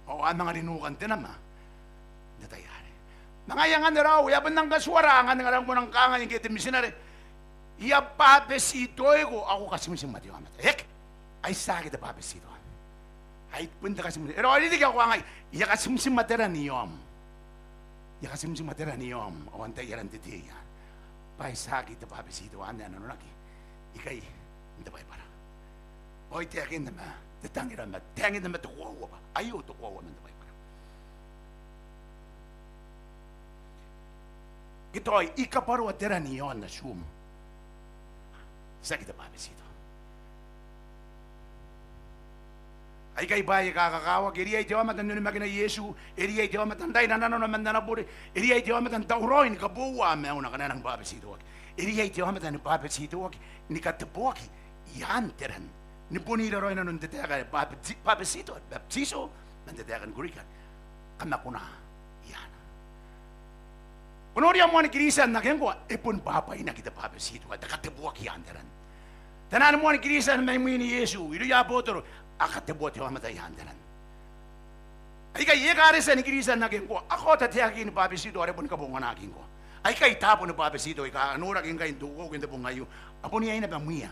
ao a manga rin nukan te nama n te tai arei. Ma ngaia ngkanne Raou, e a bon nang katuara ngkanne ngkana ko nang kangai ngke te mitinare, I a bwabetitoiko ao ko katimtimati aomata. E aki. Ai tiaki te bwabetito anne. Ai bon te katimtimati. E raoiroi riki ao ko kangai, I a katimtimwa te ran i aom. I a katimtimwa te ran i aom ao antai ae e na tetei iai? Bwa ai tiaki te bwabetito anne ae nanonaki ikai n te Baibara. Ao I taekinna ma te tangira ma taekinna ma te koaua bwa aio te koaua man te Baibara. Ke tao I kabwaroa te ran i aon atium, tiaki te bwabetito. Aikai bwaai aika kakawaki. E riai te aomata n onimakina Iesu, e riai te aomata n raina nanona man ana bure, e riai te aomata n tauraoi ni kaboua maiuna ngkana e nang bwabetitoaki. e riai te aomata ni bwabetitoaki, ni kateboaki i aan te ran. Ni bon ira raoi nanon te taeka are bwabeti-, bwabetito, baptizo, man te taeka ni Kurika, kamakuna i aana. Ko noria moani Kiritian ake ngkoa, e bon bwabwainaki te bwabetito, te kateboaki i aan te ran. Taian moani Kiritian mai mwiin Iesu, irouia abotoro, a kateboa te aomata i aan te ran. Aikai ekaretia ni Kiritian ake ngkoa, a kaota te aki ni bwabetito are boni kabonganaki ngkoa. Aikai taabo ni bwabetito aika a noraki ngkai n te ukeuke n te bong aio, a bon iai naba mwiia.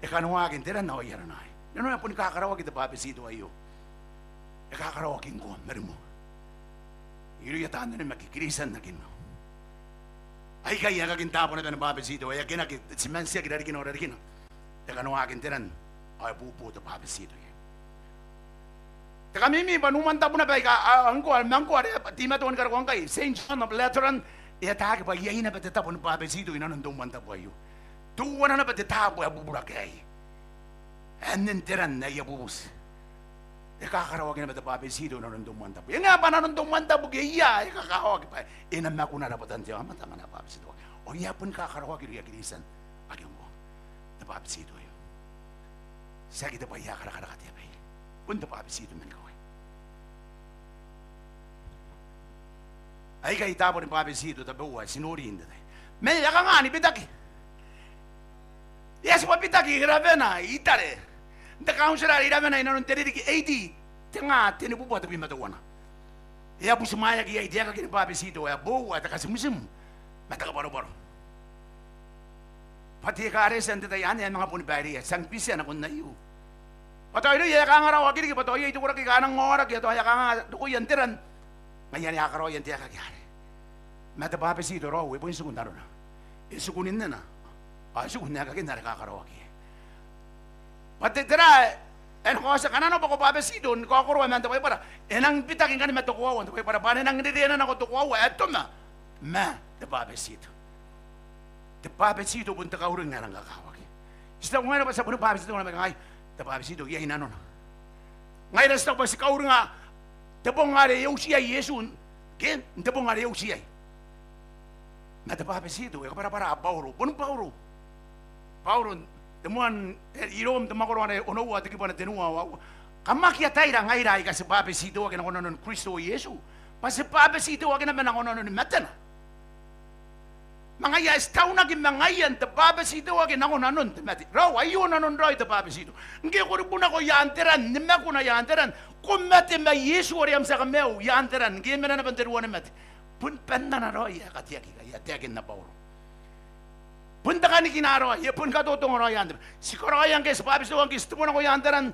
E kanoaki n te ran ao i arona. Nanona boni kakaraoaki te bwabetito aio. E kakaraoaki ngkoa ma rimoa. Irouia taan onimaki, Kiritian ake ngkoa. Aikai aekakin taabo naba ni bwabetito, e akenaki, timantiaki rarikina ao rarikina. E kanoaki n te ran, ao e buobuo te bwabetito iai. Te kamimi bwa n umwantabu naba aika, a, ngkoa, ma ngkoa are teimatoa ni karokoa ngkai, Saint John of Lateran, e ataaki bwa iai naba te tabo ni bwabetito i nanon te umwantabu aio. Teuana naba te taabo ae bubura ke aei. Anne n te ran ae I a bubuti. E kakaraoaki naba te bwabetito i nanon te umwantabu. E ngae bwa nanon te umwantabu ke ia, e kakawaki bwa e namakuna rabwatan te aomata ngkana e bwabetitoaki. Ao e a boni kakaraoaki irouia Kiritian ake ngkoa te bwabetito aio. Tiaki te bwai ae karakaraka te aba aei. Bon te bwabetito man ikawai. Aikai taabo ni bwabetito tabeua ae ti nori n te tai. Ma e a kanga ni bitaki? E a tibwa bitaki irawana i Itare n te kauntira are irawana i nanon te ririki A D tenga tenibubua tebwi ma teuana. E a butimwaeaki iai te aekaki ni bwabetito ae boou, ae te katimutimu ma te kabwarobwaro. Bwa te ekaretia n te tai anne e a manga boni baireia, tiang bitia nakon aio. Bwa tao irouia ae kangaraoaki riki, bwa tao iai te koraki aika a nang aoraki, ao tao ae kanga rokoia n te ran. Ngaia are a karaoia n te aekaki arei. Ma te bwabetito raou e bon tiku n arona. E tiku n nnena. Ao e tiku n aekakin are kakaraoaki. Bwa te tera ae e na kaotia kananoa bwa ko bwabetito ni kaokoroa man te Baibara? E nang bitaki ngkanne ma te koaua n te Baibara, bwa e nang rereana nako te koaua ae toma ma te bwabetito. Te bwabetito bon te kauring ae rang kakawaki. Ti taku ngaira bwa ti a boni bwabetito ngkana mai kangai, te bwabetito iai nanona. Ngaira ti taku bwa ti kauringa te bong are e uti iai Iesu, ke n te bong are e uti iai. Ma te bwabetito e kabwarabwara Bauro, bon Bauro. Bauro n te moan, e, i Rom te mwakoro are onoua, te kibu ae tenua ao aua. Kam aki ataira ngaira aika ti bwabetitoaki nako nanon Kristo Iesu, bwa ti bwabetitoaki naba nako nanoni matena. Ma ngaia ae ti taunaki ma ngaia n te bwabetitoaki nako nanon te mate. Raou, aio nanon raoi te bwabetito. Ngke ko ribu nako i aan te ran, ni makuna i aan te ran, ko mate ma Iesu are am tia kamaiu i aan te ran, ngke e mena naba n te ruanimate. Bon bannana raoi ae kateaki ikai, ae taekinna Bauro. Bon te kanikina raoi, e bon katotonga raoi i aan te ran. Ti karaoia ngke ti bwabetitoaki, ti tibwa nako i aan te ran,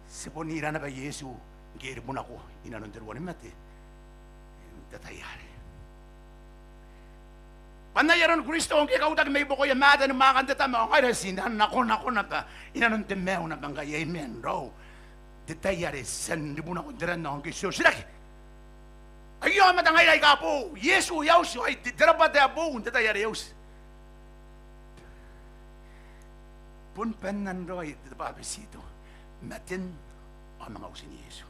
ti bon ira naba Iesu ngke e ribu nako i nanon te ruanimate n te tai arei. Bwa n ai aron Kristo ngke e kautaki mai buakoia maata ni mwaakan te Tama, ao ngaira ti na nakonako naba i nanon te maiu naba ngkai. Amen, raou. Te tai are ti a ribu nako n te ran ao ngke ti otirake, aio aomata ngaira aika boou. Iesu e a uti, ao ai te, te rabwata ae boou n te tai are e a uti. Bon bannan raoi te bwabetito, maten ao manga utin Iesu.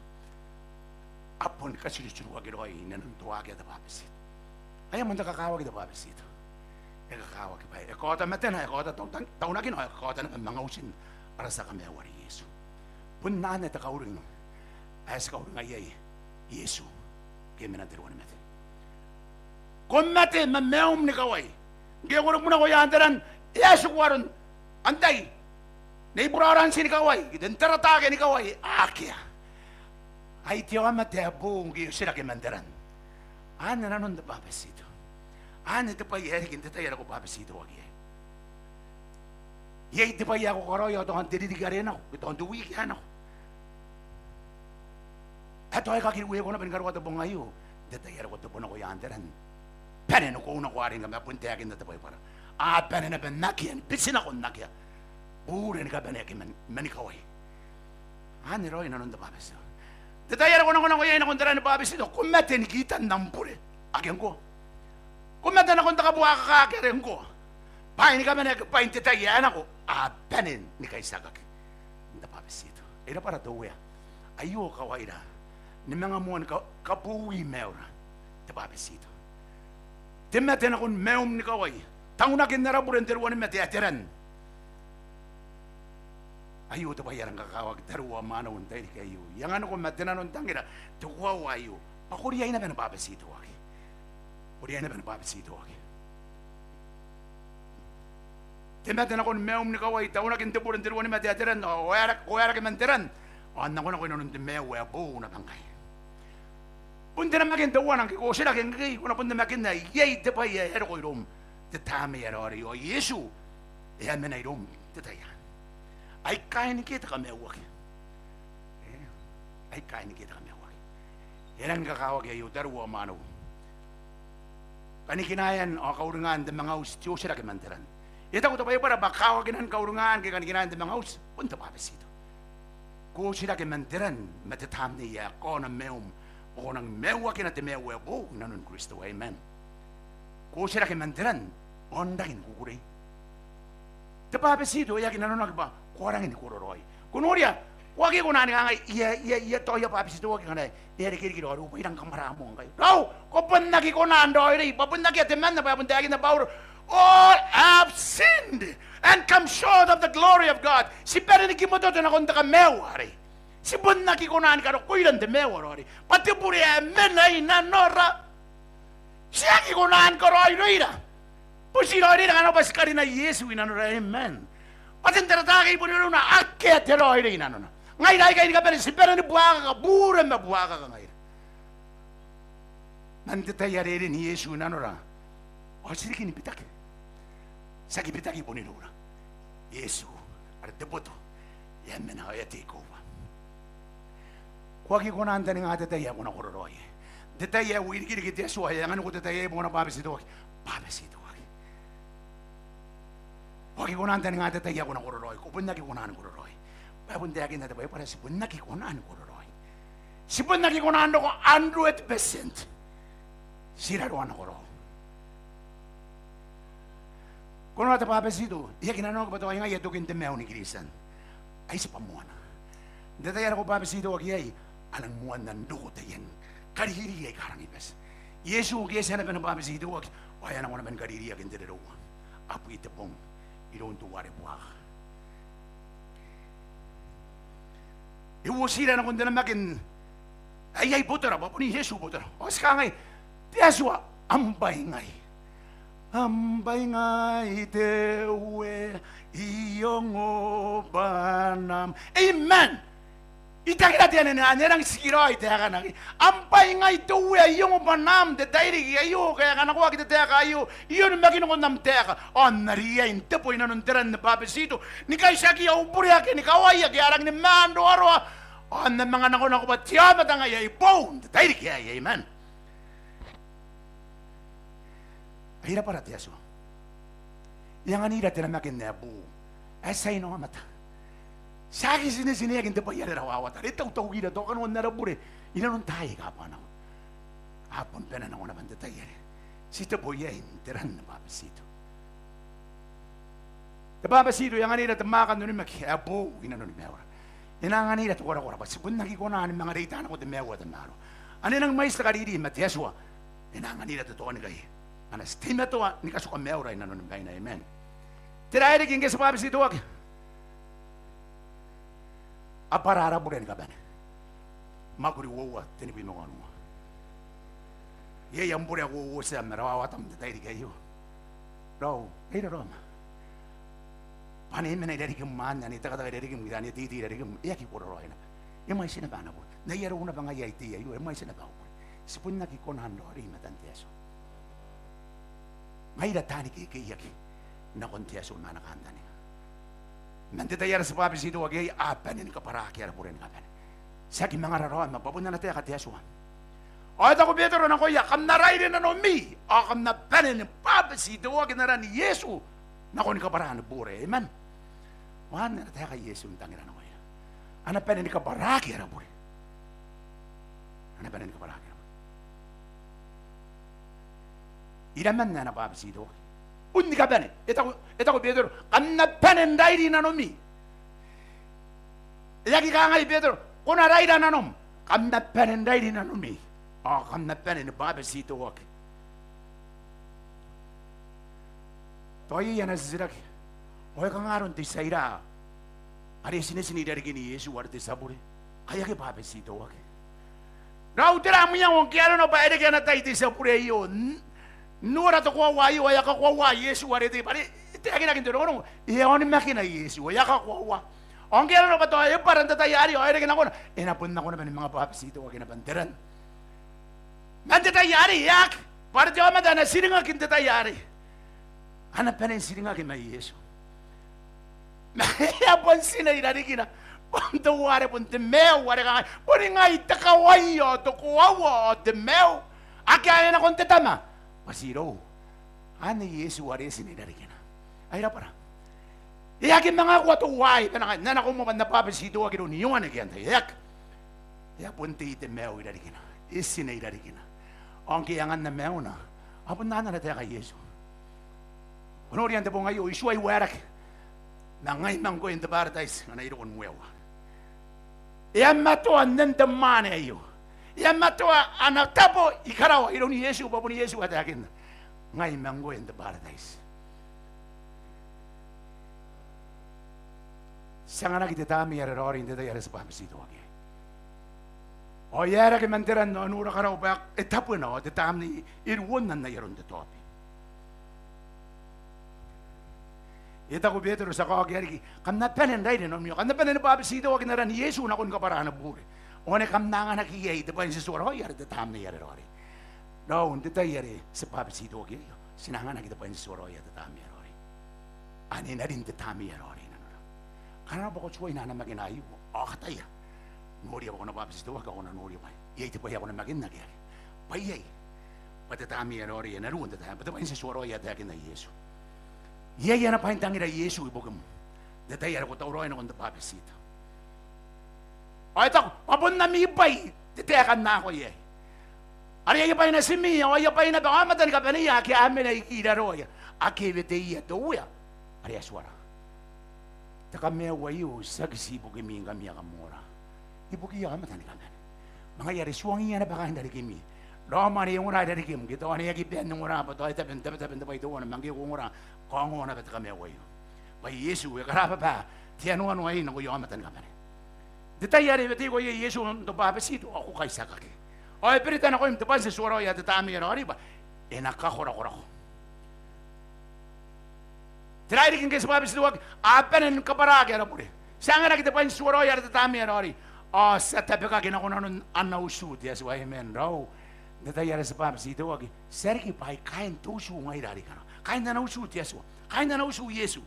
A boni katirutiruaki raoi i nanon teuaea te bwabetito. Aio moan te kakawaki te bwabetito. E kakawaki bwa e kaota matena, e kaota tau-, tau-, taunakina, e kaota naba manga utin ara tia kamaiu are Iesu. Bon anne te kauring ae ti kauringa iai Iesu ngke e mena n te ruanimate. Ko mate ma maium ni kawai ngke ko ribu nako i aan te ran. E a tiku aron antai? Nei Buraoranti ni kawai, te n taratake ni kawai? Akea. Ai te aomata ae boou ngke e otirake man te ran. Anne nanon te bwabetito. Anne te bwai ae riki n te tai are ko bwabetitoaki iai. Iai te bwai ae ko karaoia ao tao n te ririki are nako, tao n te wiki ae nako. Ao tao e kakiriweko naba ni karokoa te bong aio n te tai are ko tibwa nako i aan te ran. Bane ni kounako arei ngkami, ma bon taekinna te Baibara. A bane naba n akea, ni bitinako n akea bure ni kabaneaki man, mani kawai. Anne raoi nanon te bwabetito. Te tai are ko nakonako iai nakon te ran ni bwabetito, ko mate ni kitan am bure ake ngkoa. Ko mate nakon te kabuakaka ake are ngkoa. Bwaai ni kabaneaki bwaai n te tai ae nako, a bane ni kaitiakaki n te bwabetito. E rabwa ara te Uea. Aio kawaira ni manga moan ka-, kaboui maiura te bwabetito. Te mate nakon maium ni kawai, Taunakin ara bure n te ruanima te ateran. Aio te bwai ae rang kakawaki tariu ao mwaneu n te tairiki aio. I anganiko ma te nano n tangira te koaua aio bwa ko riai naba ni bwabetitoaki. Ko riai naba ni bwabetitoaki. Te mate nakon maium ni kawai, taunakin te bure n te ruanima te ateran, ao ko aerake, ko aerake man te ran, ao nakonako inanon te maiu ae boou naba ngkai. Bon te namakin teuana ngke ko titiraki ngkekei, ko na bon namakinna iai te bwai ae e roko iroum. Te Tamnei ae Raoiroi ao Iesu e a mena iroum n te tai anne. Ai kainiki te kamaiuaki. E, ai kainiki te kamaiuaki. E rangi ni kakawaki aio tariu ao mwaneu. Kanikinaean ao kauringaan te manga uti te otirake man te ran. E taku te Baibara bwa kawakinan kauringaan ke kanikinaean te manga uti bon te bwabetito. Ko otirake man te ran ma te Tamnei ae kaona maium, bwa ko nang maiuakina te maiu ae boou inanon Kristo. Amen. Ko otirake man te ran ao n rangi ni kukurei. Te bwabetito e aki nanonaki bwa ko a rangi ni kororaoi. Ko noria, ko aki kona ni kangai, I a, I a, I a tao I a bwabetitoaki ngkana e a rikiriki raoirokiu bwa I rang kamwara moa ngkai. Raou, ko bon aki kona n raoiroi, bwa bon akea temanna, bwa e bon taekinna Bauro, all have sinned and come short of the glory of God. Ti bane ni kimototo nakon te kamaiu arei. Ti bon aki kona ni karokoira n te maiu ae raoiroi. Bwa te bure ae mena i nanora. Ti aki kona ni karaoiroira. Bon ti raoiroira ngkana bwa ti karina Iesu i nanora, amen. Bwa te n taratara ke i bon irouna akea te raoiroi i nanona. Ngaira aikai ni kabane ti bane ni buakaka, bure ma buakaka ngaira. Man te tai are e rin Iesu i nanora ao ti riki ni bitaki. Ti aki bitaki i bon iroura. Iesu are te boto e a mena ao e a take over. Ko aki kona n taninga te tai ae ko na kororaoi. Te tai ae uirikiriki te Atua e anganiko te tai ae ko na bwabetitoaki. Bwabetitoaki. Ko aki kona n taninga te tai ae ko na kororaoi. Ko bon aki kona ni kororaoi. Bwa e bon taekinna te Baibara ti bon aki kona ni kororaoi. Ti bon aki kona n roko hundred percent. Ti raroa nako raou. Ko noora te bwabetito e aki nanonaki bwa tao ai ngaia tokin te maiu ni Kristian. Ai tibwa moana. N te tai are ko bwabetitoaki iai, a nang moanna n roko taian kariri aika rangi ni bati. Iesu ngke e eti ana bane ni bwabetitoaki ao e a nako naba ni kaririaki n te rereua. Abwi te bong iroun teuare buaka. E uotira nakon te namakin ae iai botora, bwa bon Iesu botora. Ao ti kangai, te Atua, am bwai ngai. Am bwai ngai te Uea, I ongo bwanam. Amen. I tangira te anene anne e rangi tikiraoi taekana. Am bwai ngai te Uea, I ongo bwanam n te tairiki aio, kaekanakoaki te taeka aio. I onimakiniko n am taeka, ao N na riai n tebo i nanon te ran ni bwabetito, ni kaitiaki au bure ake ni kawai ake a rangi ni maan roaroa, ao N na manga nakonako bwa te aomata ngai ae boou n te tairiki aei. Amen. Ai rabwara te Atua. E anganira te namakin ae boou ae tiaina aomata. Ti aki tinetineaki n te bwai are rawawata are e tautauira tao kanoan ara bure i nanon taai aika a bwanako. A bon bane nako naba n te tai are ti tebo iai n te ran ni bwabetito. Te bwabetito e anganira te mwaaka n onimaki ae boou i nanoni maiura. E na anganira te korakora bwa ti bon aki kona ni manga reita nako te maiu ae tamaroa. Ane e nang mwaiti te kariri ma te Atua e na anganira te taonikai ngkana ti teimatoa ni katuka maiura i nanoni baina. Amen. Tera ae riki ngke ti bwabetitoaki? Abwara ara bure ni kabane. Mwakuri uoua, tenibwi ma wanua. Iai am bure ae ko uotia ma rawawatam n te tairiki aio? Raou, ai raraoma. Bwa ane e mena i rarikim anne, ane e tekateka i rarikim, ane e teitei i rarikim, e aki kororaoi naba. E mwaiti naba ana bure. N ai arou naba ngaia ae I tei aio, e mwaiti naba au bure. Ti bon aki kona n raoiroi i matan te Atua. Ngaira taani kekeiaki nakon te Atua ma ana kantaninga. Man te tai are ti bwabetitoaki iai, a bane ni kabwaraki ara bure ni kabane. Ti aki manga raraoma bwa bon ana taeka te Atua. Ao e taku Betero nakoia, kam na rairi nanomi ao kam na bane ni bwabetitoaki n aran Iesu nakon kabwaran bure. Amen. Ao anne ana taeka Iesu n tangira nakoia. A na bane ni kabwaraki ara bure. A na bane ni kabwaraki ara bure. Iraman ae na bwabetitoaki? Bon ni kabane. E taku, e taku Betero, kam na bane n rairi nanomi. E aki kangai Betero, ko na raira nanom. Kam na bane n rairi nanomi ao kam na bane ni bwabetitoaki. Tao iai ana titiraki. Ao e kanga aron te tia ira are e tinetine i rarikin Iesu are te tia bure, ngkai e aki bwabetitoaki? Raou, tera am iango ngke arona bwa e reke ana tai te tia bure aio n nora te koaua aio, ao e a kakoaua Iesu are te, bwa are e taekinaki n te rongorongo, e a onimakina Iesu, e a kakoaua. Ao ngke arona bwa tao e bwara n te tai arei, ao e reke nakona, e na bon nako naba ni manga bwabetitoaki naba n te ran. Man te tai arei e aki, bwa are te aomata ae na tiringaki n te tai arei, a na bane n tiringaki ma Iesu. Ma e a bon tine i rarikina, bon teuare bon te maiu are kangai, boni ngai te kawai ao te koaua ao te maiu. Akea ae nakon te Tama, bwa ti irou. Anne Iesu are e tine i rarikina. Ai rabwara. E aki manga akua teuaei bwa N na nako moa bwa N na bwabetitoaki iroun Ioane ke antai. E aki. E a bon tei te maiu i rarikina, e tine i rarikina. Ao ngke e anganna maiuna, ao bon anne ana taeka Iesu. Ko noria n te bong aio, I tuai waerake, ma ngai ma ngkoe n te baretaiti ngkana I roko n ueua. E a matoa nnen te mwaane aio. E a matoa ana tabo i karawa iroun Iesu, bwa bon Iesu ae taekinna, ngai ma ngkoe n te baretaiti. Ti anganaki te Tamnei are Raoiroi n te tai are ti bwabetitoaki iai. Ao e aerake man te ran ao e nora karawa bwa e tabwena, ao te Tamnei e ruonna n ai aron te taobi. E taku Betero, ti a kaoki riki, kam na bane n rairi nanomio, kam na bane ni bwabetitoaki n aran Iesu nakon kabwaraan bure. Ao ane kam na anganaki iai te bwai n tituaraoi are te Tamnei are Raoiroi. Raou, n te tai are ti bwabetitoaki iai, ti na anganaki te bwai n tituaraoi are te Tamnei are Raoiroi. Ane e na rin te Tamnei are Raoiroi i nanora. Ngkana arona bwa ko tuai n namakina aio, ao kataia. Noria bwa ko na bwabetitoaki ao ko na noria bwa iai te bwai ae ko namakinna ke akea. Bwa iai. Bwa te Tamnei are Raoiroi e na ruo n te tai, bwa te bwai n tituaraoi ae taekinna Iesu. Iai ana bwai n tangira Iesu ibukim n te tai are ko tauraoi nakon te bwabetito. Ao e taku, ao bon ami bwai te taeka n nako iai. Are aia bwai natimi, ao aia bwai naba aomata ni kabaneia ake a mena i kiraroia, ake e weteia te Uea are Atuara. Te kamaiu aio tiaki tii ibukimi ngkami aika moa, ibukiia aomata ni kabane. Ma ngaia are tuangiia naba kaain rarikimi. Raom ane e ongora i rarikim, ke tao ane e aki bane n ongora, bwa tao e tabe n tabetabe n te bwai teuana, ma ngke ko ongora, kaongoa naba te kamaiu aio. Bwa Iesu e karababa te anoano aei nakoia aomata ni kabane. N te tai are e weteiko iai Iesu n te bwabetito, ao ko kaitiakaki. Ao e berita nakoim te bwai n tituaraoi are te Tamnei are Raoiroi bwa e na kakorakorako. Tera ae riki ngke ti bwabetitoaki? A bane ni kabwaraki ara bure. Ti anganaki te bwai n tituaraoi are te Tamnei are Raoiroi. Ao ti a tabekaki nako nanon ana utu te Atua. Amen. Raou, n te tai are ti bwabetitoaki, ti a riki bwa kaain te utu ngaira are i karawa. Kaain ana utu te Atua. Kaain ana utu Iesu.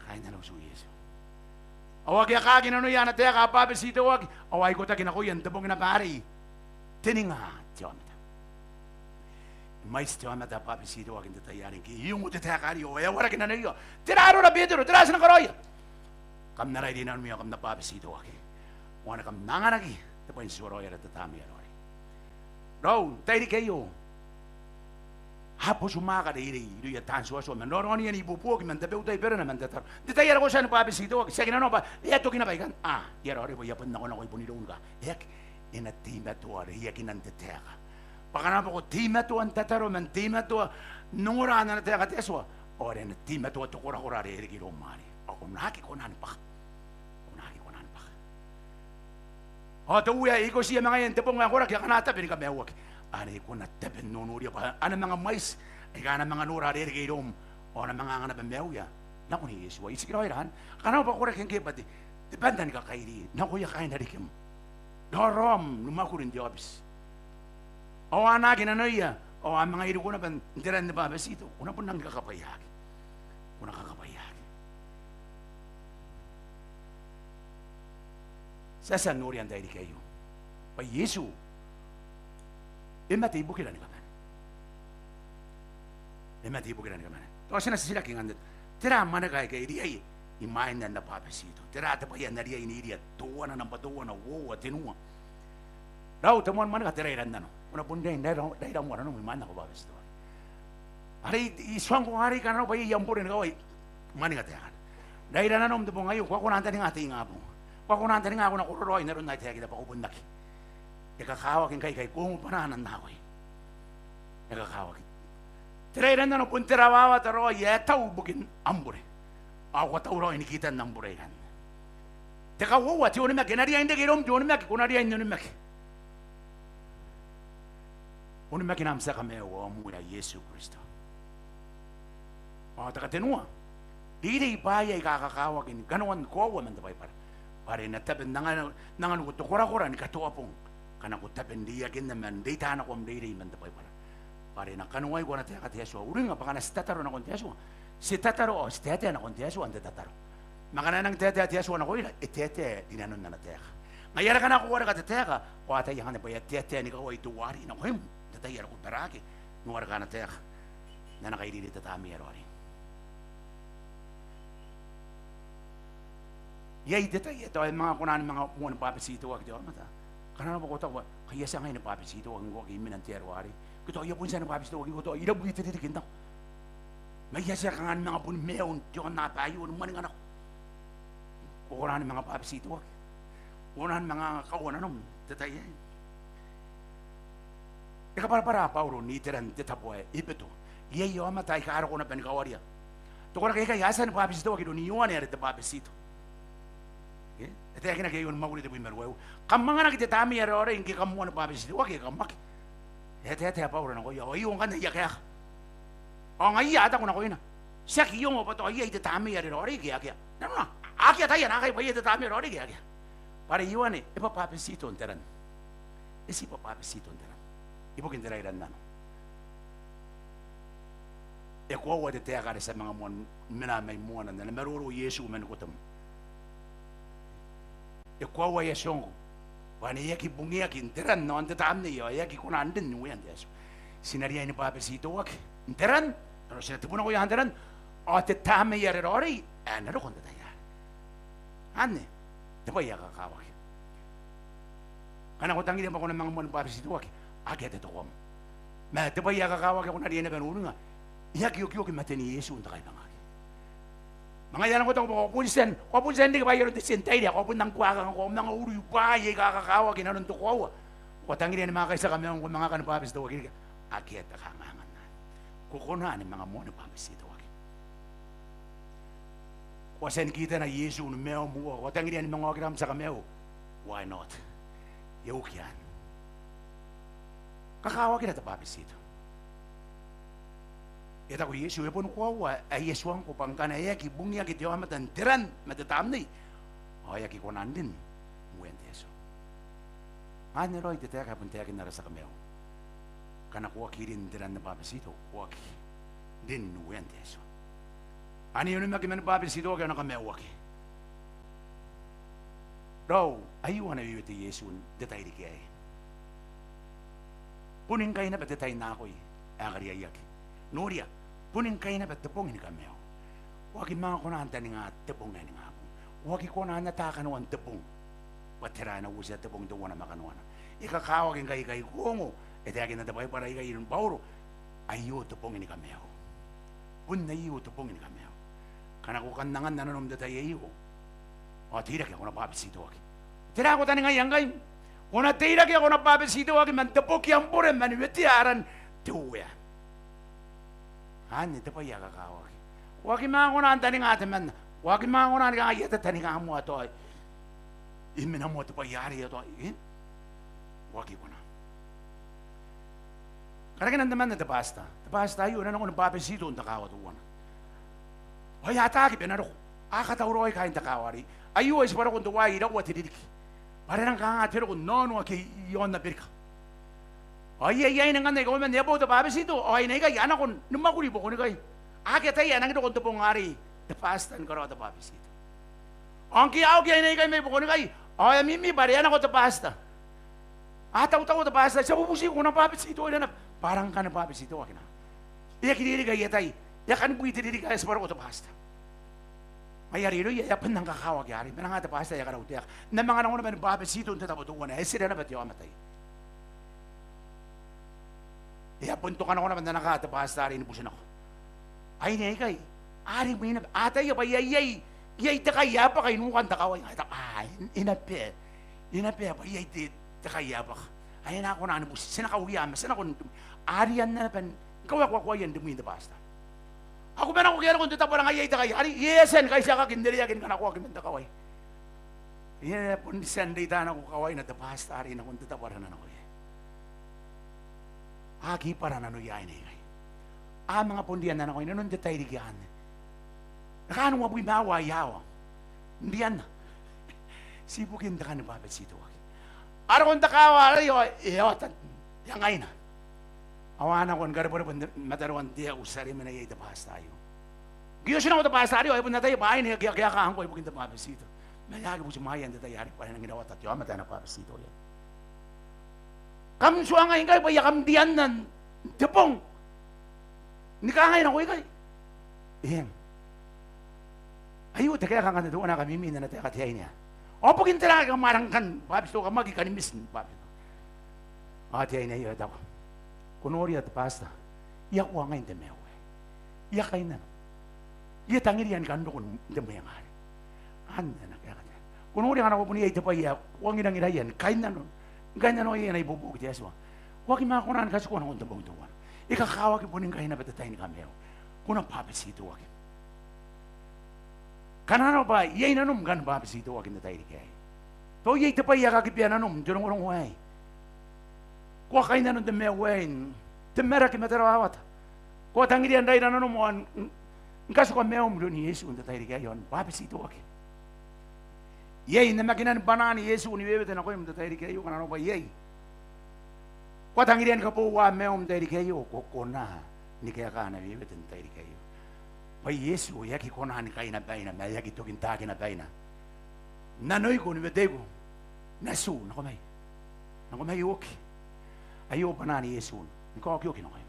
Kaain ana utu Iesu. Ao ake a kaaki nanoia ana taeka a bwabetitoaki, ao a ikotaki nakoia n te bong naba arei teninga te aomata. E mwaiti te aomata ae bwabetitoaki n te tai arei ngke e ongo te taeka arei ao e a waraki nanoia. Tera arora Betero, tera ae ti na karaoia? Kam na rairi nanomi ao kam na bwabetitoaki. Ao ane kam na anganaki te bwai n tituaraoi are te Tamnei are Raoiroi. Raou, n tairiki aio, a botumwaaka reirei irouia taan tuatua man raoraonian ibuobuoki, man tabeua i berena, man tataro. N te tai are ko tia ni bwabetitoaki, tiaki nanona bwa e a toki naba ikanne. A, I a raoiroi bwa I a bon nakonako i bon irouni ka. E aki, e na teimatoa reiakinan te taeka. Bwa ngkana arona bwa ko teimatoa n tataro, man teimatoa n ongora n ana taeka te Atua, ao are e na teimatoa te korakora are e reke iroum arei. Ao ko na aki kona ni bwaka. Ko na aki kona ni bwaka. Ao te Uea e ikotiia ma ngaia n te bong ae koraki akana tabe ni kamaiuaki, are ko na tabe n nonoria bwa a na manga mwaiti aika a na manga nora are e reke iroum, ao a na manga anga naba maiuia nakon Iesu. Ao I tikiraoi raoi, akana bwa ko koraki ngke bwa te, te banta ni kakairi nakoia kaain rarikim. Raoraom ni mwakuri n te aobiti. Ao a anaaki nanoia, ao a manga iriko naba n te ran ni bwabetito, ko na bon rangi ni kakabwaiaki. Ko na kakabwaiaki. Ti a tia n noria n tairiki aio bwa Iesu e mate ibukira ni kabane. E mate ibukira ni kabane. Tao ti na titiraki ngkanne, tera mwaneka aika e riai imwain ae N na bwabetito? Tera te bwai ae N na riai n iria? Teuana, nambwa teuana, uoua, tenua. Raou, te moan mwaneka te rairannano. Ko na bon riai n raira, raira moa nanom imwain ae ko bwabetitoaki. Are I, I tuangko arei ngkana arona bwa iai am bure ni kawai, mwaneka taekana. Raira nanom n te bong aio, ko a kona n taninga te ingabong. Ko a kona n taninga ko na kororaoi n aron ae I taekinna bwa ko bon aki. E kakawaki ngkai, kai ko ongo bwanaana n akoi. E kakawaki. Te rairannano bon te rawawata raoi ae tau ibukin am bure. Ao ko a tauraoi ni kitan am bure ikanne. Te kauoua te onimaki, e na riai n reke iroum te onimaki, ko na riai n onimaki. Onimaki n am tia Kamaiu ao am Uea Iesu Kristo. Ao te katenua, reirei bwaai aika kakawaki ni kanoan koaua man te Baibara, bwa are e na tabe n angan-, n anganiko te korakora ni katoa bong ngkana ko tabe n reiakinna ma n reita nako am reirei man te Baibara. Bwa are e na kanoai ko ana taeka te Atua. Uringa bwa ngkana ti tataro nakon te Atua, ti tataro ao ti taetae nakon te Atua n te tataro. Ma ngkana e nang taetae te Atua nakoira, e taetae rinanon ana taeka. Ngaia are ngkana ko wareka te taeka, ko ataia ngkanne bwa e a taetae ni kawai teuarei nakoim n te tai are ko baraaki ni wareka ana taeka n ana kairiri te Tamnei ae Raoiroi. Iai te tai ae tao e manga kona ni manga moa ni bwabetitoaki te aomata. Ngkana arona bwa ko taku bwa kai a tia ngai ni bwabetitoaki ngkoa ke I mena n te aroarei. Ke tao I a bon tia ni bwabetitoaki ngkoa, tao I rabwi te ririki n nako. Ma I a tia kanga ni manga boni maiu n te aonnaba aio ni mwaninga nako. Ko kona ni manga bwabetitoaki? Ko kona ni manga kaua nanom n te tai aei? E kabwarabwara Bauro n iteran te tabo ae Ebeto, iai aomata aika a roko naba ni kawaria. Te koraki aikai a tia ni bwabetitoaki iroun Ioane are te Bwabetito. E? E taekinaki aio ni Mwakuri tebwi ma ruaiwa. Kam anganaki te Tamnei ae Raoiroi ngke kam moa ni bwabetitoaki, kam aki. E taetae Bauro nakoia, ao aio ngkanne aia kaeka. Ao ngaia a taku nakoina, tiaki I ongo bwa tao iai te Tamnei ae Raoiroi ke akea. Nanona, akea ataia naakai bwa iai te Tamnei ae Raoiroi ke akea. Bwa are Ioane e bwabetito n te ran. E ti bwabetito n te ran. Ibukin te rairannano. E koaua te taeka are ti a manga moa n mena mai moana n ana maroro Iesu man Kotem. E koaua, e a tia ngkoa bwa ane e aki bungiaki n te ran ao n te Tamnei ao e aki kona n rin n uean te Atua. Ti na riai ni bwabetitoaki n te ran, ao ti na tibwa nakoia n te ran, ao te Tamnei are Raoiroi ae na roko n te tai arei. Anne te bwai ae kakawaki. Ngkana ko tangiria bwa ko na manga moa ni bwabetitoaki, akea te tokoam. Ma te bwai ae kakawaki ae ko na riai naba n uringa, e aki okioki maten Iesu n te kaibangaki. Ma ngaia are ko taku bwa ko a bon tia n, ko a bon tia n riki bwa ai aron te tia n tairi ae ko a bon nang buakaka ngkoa, ko manga urui bwaai aika kakawaki inanon te koaua. Ko tangiria ni manga kaitiaka maium, ko manga aki bwabetitoaki riki. Akea te kangaanga n anne. Ko kona ni manga moa ni bwabetitoaki. Ko a tia ni kitana Iesu ni maium, ko a tangiria ni manga okira am tia Kamaiu. Why not? E uki anne. Kakawakira te bwabetito. E taku Iesu, e boni koaua ae I a tuangko bwa ngkana e aki bungiaki te aomata n te ran ma te Tamnei, ao e aki kona n rin n uean te Atua. Anne raoi te taeka ae bon taekin ara tia Kamaiu. Ngkana ko aki rin n te ran ni bwabetito, ko aki rin n uean te Atua. Ane onimaki man bwabetitoaki ao na kamaiuaki. Raou, aio ana wewete Iesu n te tairiki aei. Boni ngkai naba te tai n akoi ae kariaiaki. Noria, boni ngkai naba te bong ni kamaiu. Ko aki manga kona n taninga te bong ae ningabong. Ko aki kona n ata kanoan te bong, bwa tera ae na uotia te bong teuana ma kanoana. E kakawaki ngkai, ngkai ko ongo e taekinna te Baibara ikai iroun Bauro, aio te bong ni kamaiu. Bon aio te bong ni kamaiu. Ngkana ko kan anganna nanom n te tai aio, ao teirake ko na bwabetitoaki. Tera ae ko taningaia ngkai? Ko na teirake ao ko na bwabetitoaki man te boki am bure, man wetea aran te Uea. Anne te bwai ae kakawaki. Ko aki manga kona n taninga temanna. Ko aki manga kona ni kangai, I a tataninga moa tao I mena moa te bwai arei tao, e? Ko aki kona. Karakinan temanna te bwatita. Te bwatita aio e na nako ni bwabetito n te kaawa teuana. Ao e ataaki bwa e na roko. A katauraoi kaain te kaawa arei. Aio e tibwa roko n teuaei iraua te ririki. Bwa are e rang kanga te roko n aono ake i aon Aberika. Ao iai aine ngkanne aika uoman e a boo te bwabetito, ao aine aikai a nako ni mwakuri i Bokonikai. Akea te tai ae nangi roko n te bong arei te bwatita ni karaoa te bwabetito. Ao ngke a oki aine aikai mai Bokonikai, ao e a mimi bwa are e a nako te bwatita. A tautaua te bwatita, ti a bubutiko, ko na bwabetitoira naba. Bwa a rang kan bwabetitoaki naba. E aki ririki aia tai, e a kan bwi te ririki ae tibwa roko te bwatita. Ngaia are irouia e a bon nang kakawaki arei, ma e nang anga te bwatita ae karau taeka. N na manga nako naba ni bwabetito n te tabo teuana, e tera naba te aomata aei. E a bon toka nako naba n ana kaa te bwatita arei ni buti nako. Aine aikai a rimwi naba, a ataia bwa iai, iai, iai te kai ae bwaka i nukan te kawai. A, e na bae, e na bae bwa iai te, te kai ae bwaka ae e na kona ni buti. Ti na kauia ma ti na kona n, a rianna naba n Ngkoe ae ko a kuaia n rimwin te bwatitara. Ao ko mena ko ke a roko n te tabo are ngaia te kai arei, e a tia ni kaitiakaki n te reirei ake ni kanakoaki man te kawai. E a bon tia n reita nako kawaina te bwatitara arei nakon te tabo are e na nako iai. A aki bwara nanoia aine ikai. A manga bon rianna nako inanon te tairiki anne. E kaan uabwi ma aua aia aoa n rianna. Ti ibukin te kani bwabetitoaki. A roko n te kaawa arei ao e a ota, e a ngaina. Ao a nako ni karebwerebwe n te mataroa n te Ierutarem ae iai te bwatitara aio. Ngke e otinako te bwatitara aio ao e bon ataia bwa aine ake a kaeka ngkoa ibukin te bwabetito. Ma e a aki butimwaeia n te tai arei bwa e nangi rawata te aomata ae na bwabetito iai. Kam tuangai ngkai bwa I a kam rianna n te bong ni kangai nako ikai? Eng. Aio te kaeka ngkanne teuana ae kamimi n ana taeka te aine. Ao bukin tera ae kam a rang kan bwabetito, kam aki kan miss ni bwabetito? Ao te aine aio e taku, ko noria te bwatitara, I a koa ngai n te maiu aei. I a kainnano. I a tangiria ni kan roko n te mwenga arei. Anne ana kaeka te aine. Ko noria ngkana ko bon iai te bwai ae ko angirangiraia ni kainnano, ni kainnanoia ana ibuobuoki te Atua, ko aki manga kona ni katikua nakon te bong teuana. E kakawaki boni ngkai naba te tai ni kamaiu. Ko na bwabetitoaki. Kanga arona bwa iai nanom ngkana ko bwabetitoaki n te tairiki aei. Tao iai te bwai ae kakibea nanom n te rongorongo aei. Ko a kainnano n te maiu aei n te maraki ma te rawawata. Ko a tangiria n raira nanom ao n, n, ni katikua maium iroun Iesu n te tairiki aei ao ni bwabetitoaki. Iai namakinan bwanaan Iesu ni wewete nakoim n te tairiki aio. Kanga arona bwa iai, ko a tangiria ni kaboua maium n te tairiki aio, ko kona ni kaeka ana wewete n te tairiki aio. Bwa Iesu e aki kona ni kaina baina ma e aki toki n takina baina. Nanoiko ni weteiko, natiu, nako mai. Nako mai oki. Aio bwanaan Iesu ni kaokioki nakoim.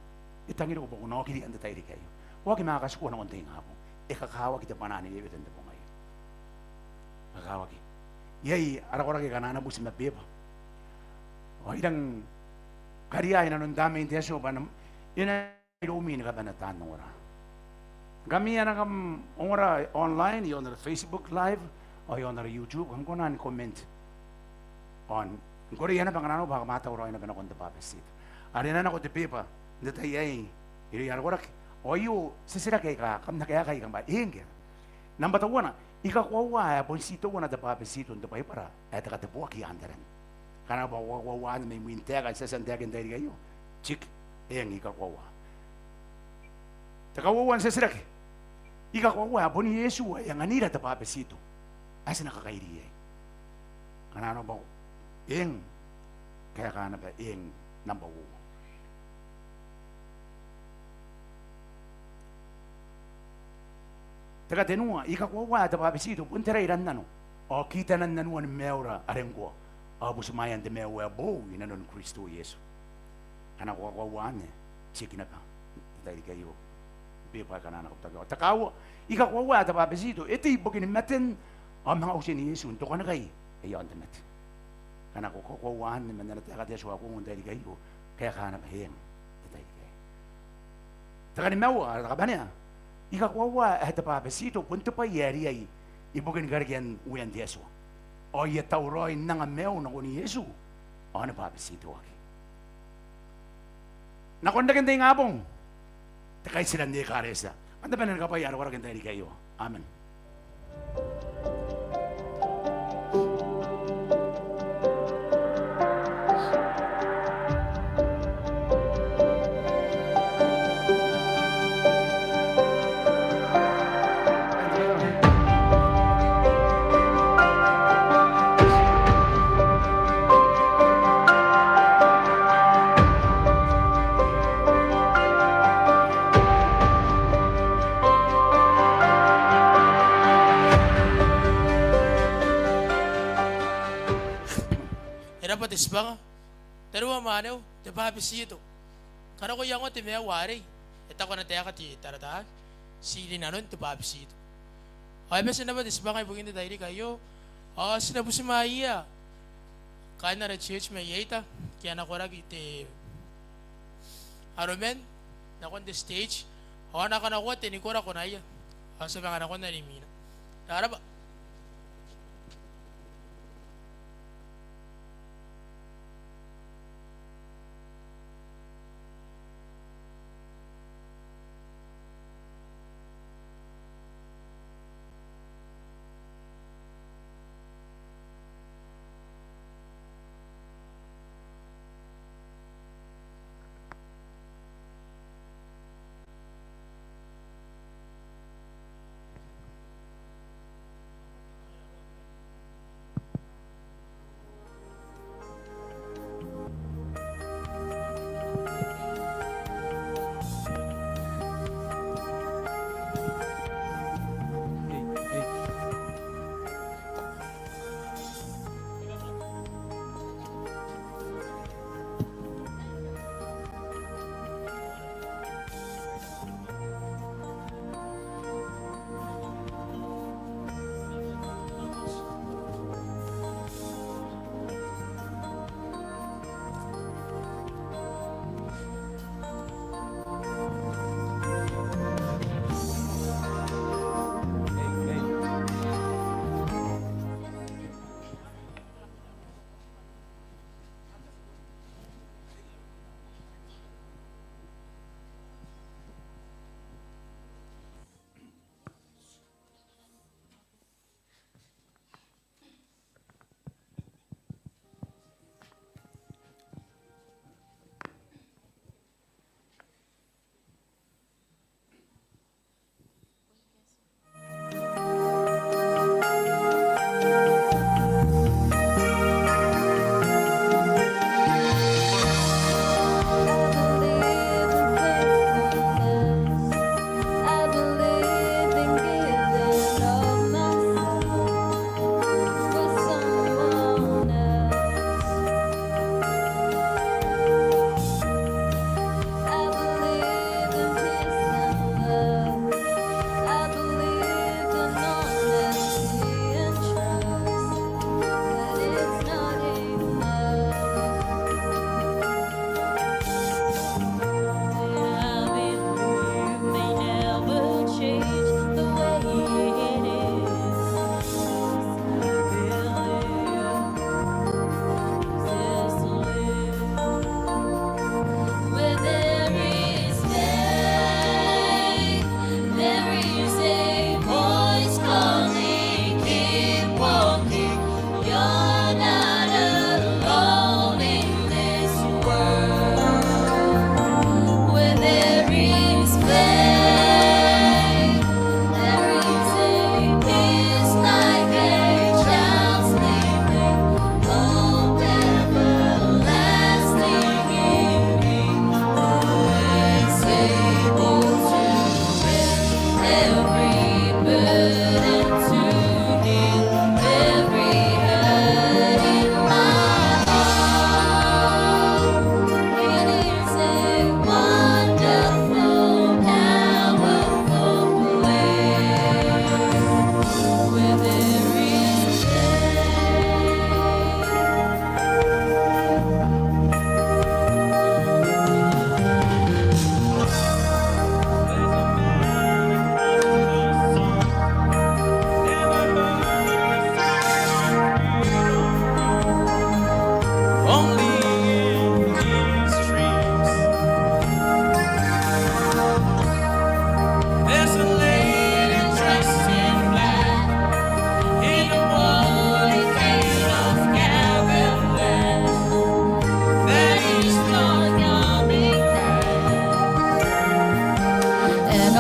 E tangiriko bwa ko na okiria n te tairiki aio. Ko aki manga katikua nakon te ingabong. E kakawaki te bwanaa ni wewete n te bong aio. E kakawaki. Iai ara koraki akana a na buti ma beeba. Ao I rang kariaia inanon Tamnein te Atua bwa e na iroumi ni kabane taan ongora. Ngkami ae kam ongora online, iaon ara Facebook Live, ao iaon ara YouTube, kam kona ni comment. Ao ngkoe are e a naba ngkana arona bwa kam a tauraoi naba nakon te bwabetito. Are e na nako te beeba n te tai aei irouia ara koraki. Ao aio titiraki aika kam na kaekai, kam bwa eng ke. Nambwa teuana, I kakoaua ae bon ti teuana te bwabetito n te Baibara ae te kateboaki i aan te ran. Kanga arona bwa ko kakoaua anne mai mwin taeka ae ti a tia n taekinna n te tairiki aio? Tiaki. Eng, I kakoaua. Te kauoua n titiraki, I kakoaua ae bon Iesu ae e anganira te bwabetito ae ti na kakairi iai? Kanga arona bwa eng, kaeka naba eng, nambwa uoua. Te katenua, I kakoaua ae te bwabetito bon te rairannano ao kitanan nanuan maiura are ngkoa, ao butimwaean te maiu ae boou i nanon Kristo Iesu. Ngkana ko kakoaua anne, tiaki naba n te tairiki aio. Beeba aika a na kabutaki. Ao te kaaua, I kakoaua ae te bwabetito e tei ibukin maten ao manga utin Iesu n tokanikai ae i aon te mate. Ngkana ko kakoaua anne man ana taeka te Atua ae ko ongo n te tairiki aio, kaeka naba eng n te tairiki aei. Te kanimaua, te kabanea, I kakoaua ae te bwabetito bon te bwai ae riai ibukin karekean uean te Atua. Ao I a tauraoi n anga maiu nakon Iesu ao ni bwabetitoaki. Nakon reken te ingabong, te kaitiran te ekaretia. Kam na bane ni kabwaia ara koraki n te tairiki aio. Amen. E rabwa te tibwanga. Tariu ma mwaneu, te bwabetito. Kanakoa iango te maiu arei, e taku ana taeka te taratara, ti rinanon te bwabetito. Ao e bati n rabwa te tibwanga ibukin te tairiki aio, ao ti na butimwaeia kaain ara church mai Ieta, ke ana koraki te aroman, nakon te stage, ao a na kanakoa te nikora konaia, ao ti a manga nakon ami mena. Ko rabwa.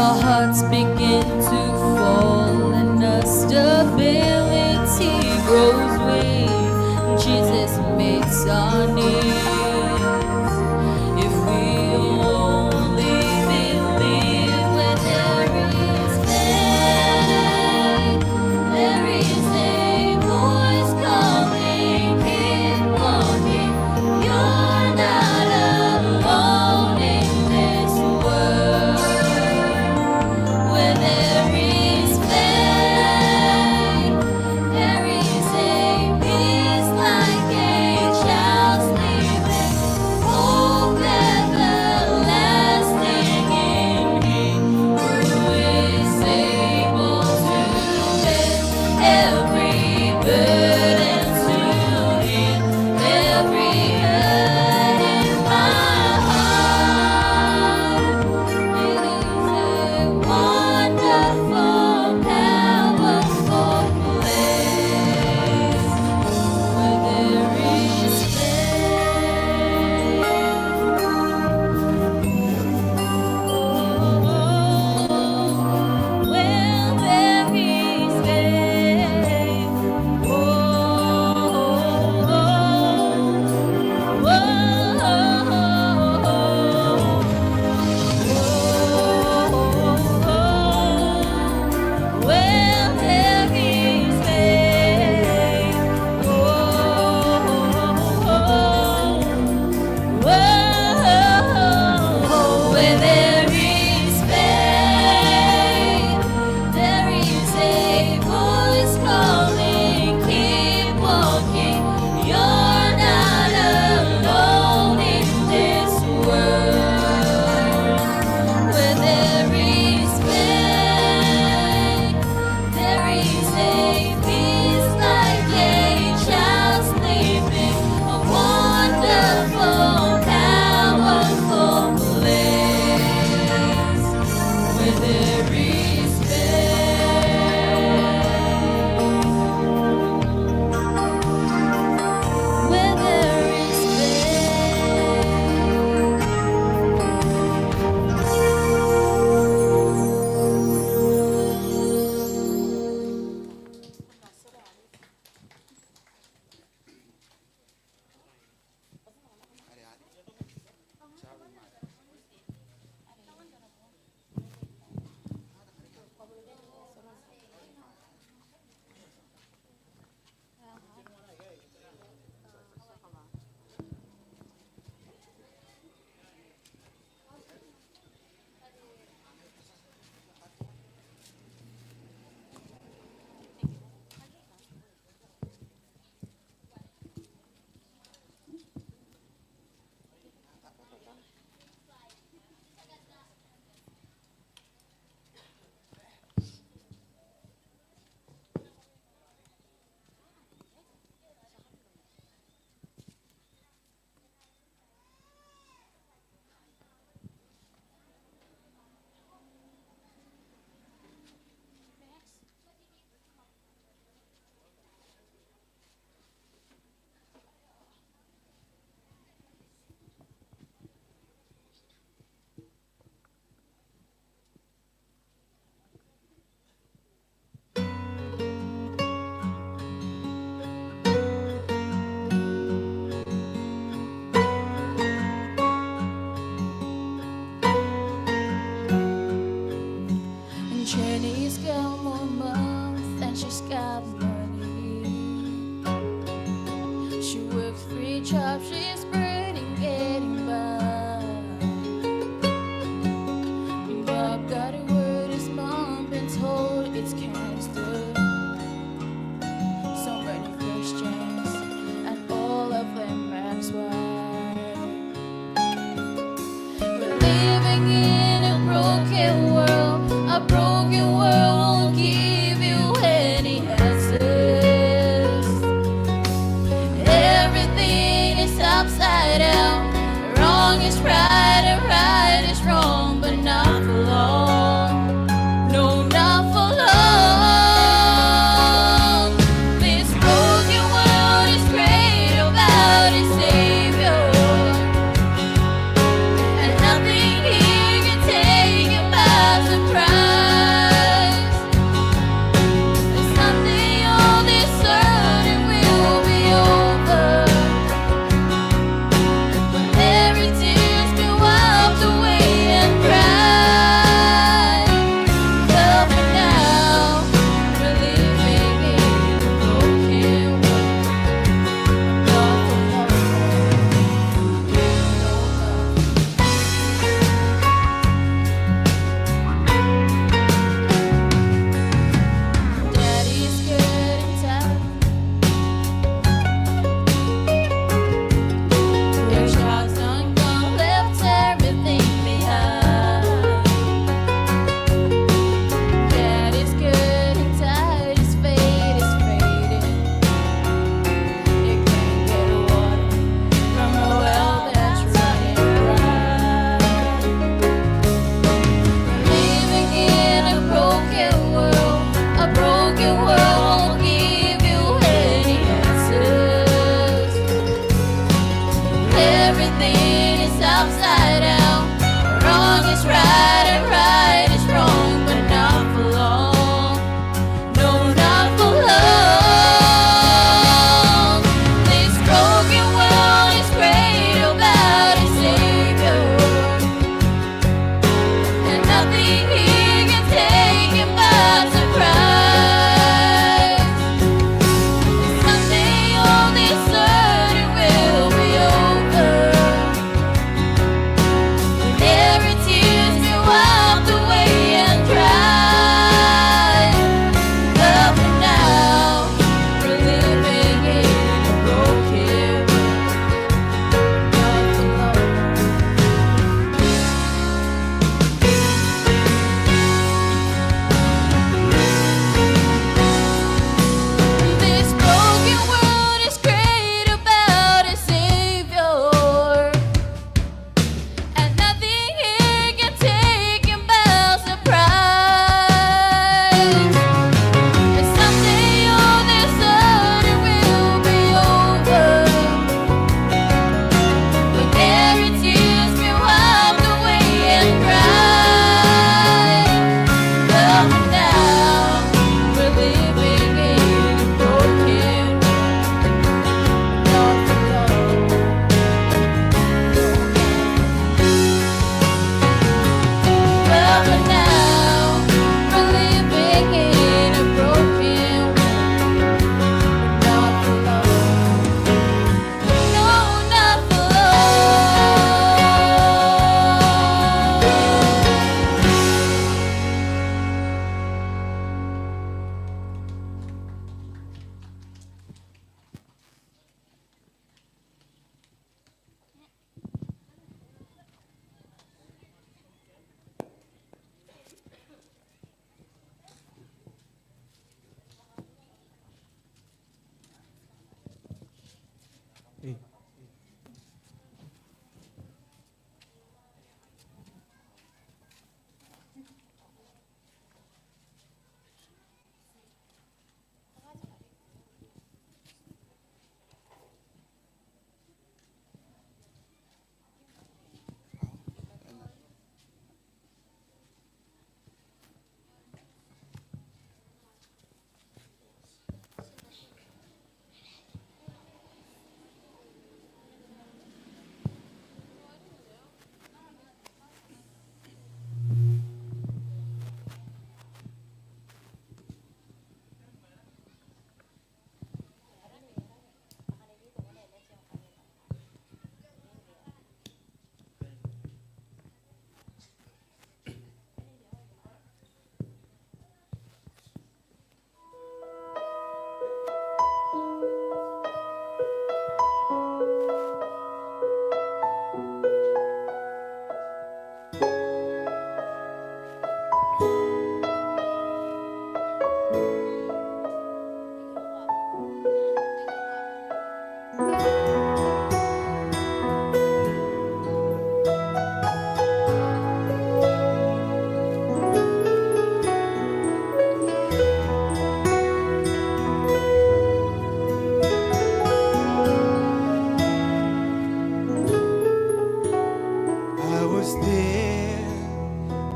Our hearts begin to fall and our stability grows weak. Jesus meets our needs. If we only believe when there is faith, there is a voice calling, "Keep walking. You're not alone in this world." Where there is faith, there is a peace like a child sleep.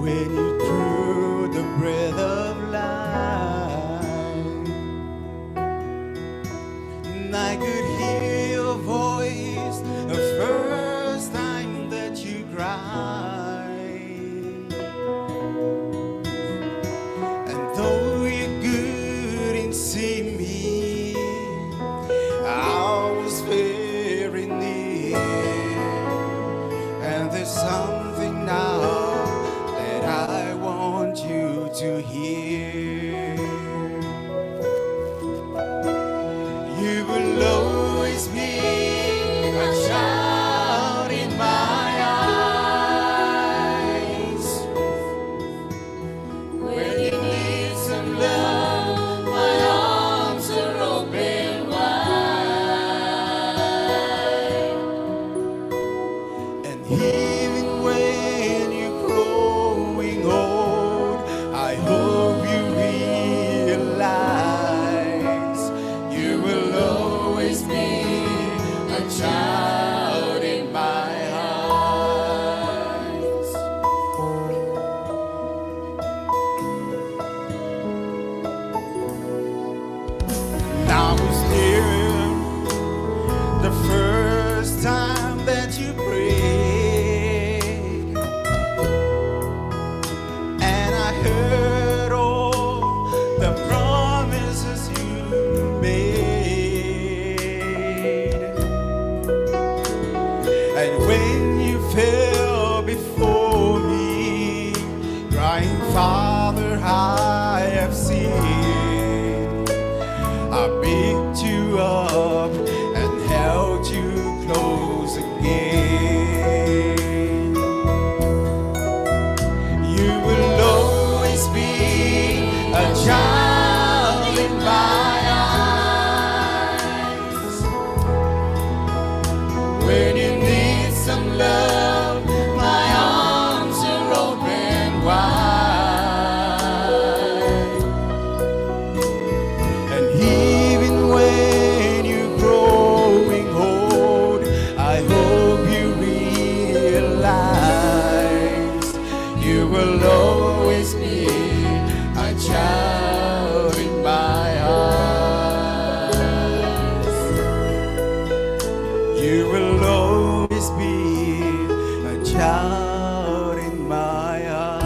When you drew the breath of life, and I could hear your voice the first time that you cried. And though you couldn't see me, I was very near. And there's something now that I want you to hear. You will always be a child in my eyes. When you need some love, my arms are open wide. And even when you're growing old, I hope you realize you will always be a child in my eyes. And I was there the first time that you prayed, and I heard all the promises you made. And when you fell before me, crying, "Father, I have sinned," I picked you up and held you close again. You will always be a child in my eyes. When you need some love, my arms are open wide. And even when you're growing old, I hope you realize you will always be a child in my eyes. You will always be a child in my eyes.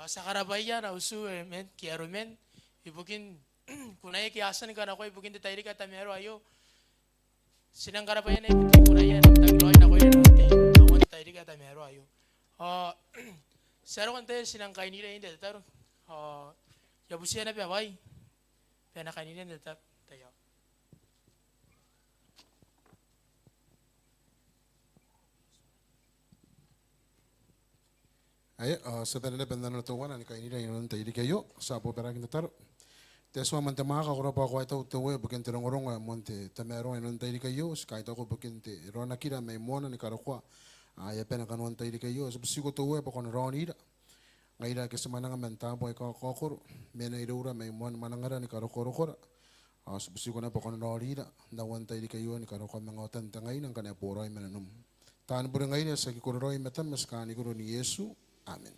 Ao ti a karabwaia ara utu, amen, ke aromen, ibukin kunaia ake a tia ni kanakoa ibukin te tairiki ae tamaroa aio. Ti nang karabwaia naba ibukin kunaia ae e nang tangiraoi nakoira n te, n te tairiki ae tamaroa aio. Ao ti a roko n tai are ti nang kainira iai n te tataro. Ao I a butiia naba bwai bwa e na kainira n te tataro. Ae, ao ti a bane naba n nanona teuana ni kainira inanon te tairiki aio. Ti a bobaraaki n tataro. Te Atua ae moan te mwaaka, ko rabwa, ko a tau te Uea ibukin te rongorongo ae moan te tamaroa inanon te tairiki aio. Ti kaitauko ibukin te raonakira mai moana ni karokoa aia bane kanoan te tairiki aio. Ti butiko te Uea bwa ko na raonira ngaira ake ti mwananga man taabo aika kakaokoro, mena iroura mai moani mwanangara ni karokorokora. Ao ti butiko naba bwa ko na raonira n aon te tairiki aio ni karokoa manga otan te ngaina ngkana e boraoi ma nanom. Taan bure ngaira, ti aki kororaoi i matam, ma ti kanikoro n Iesu. Amen.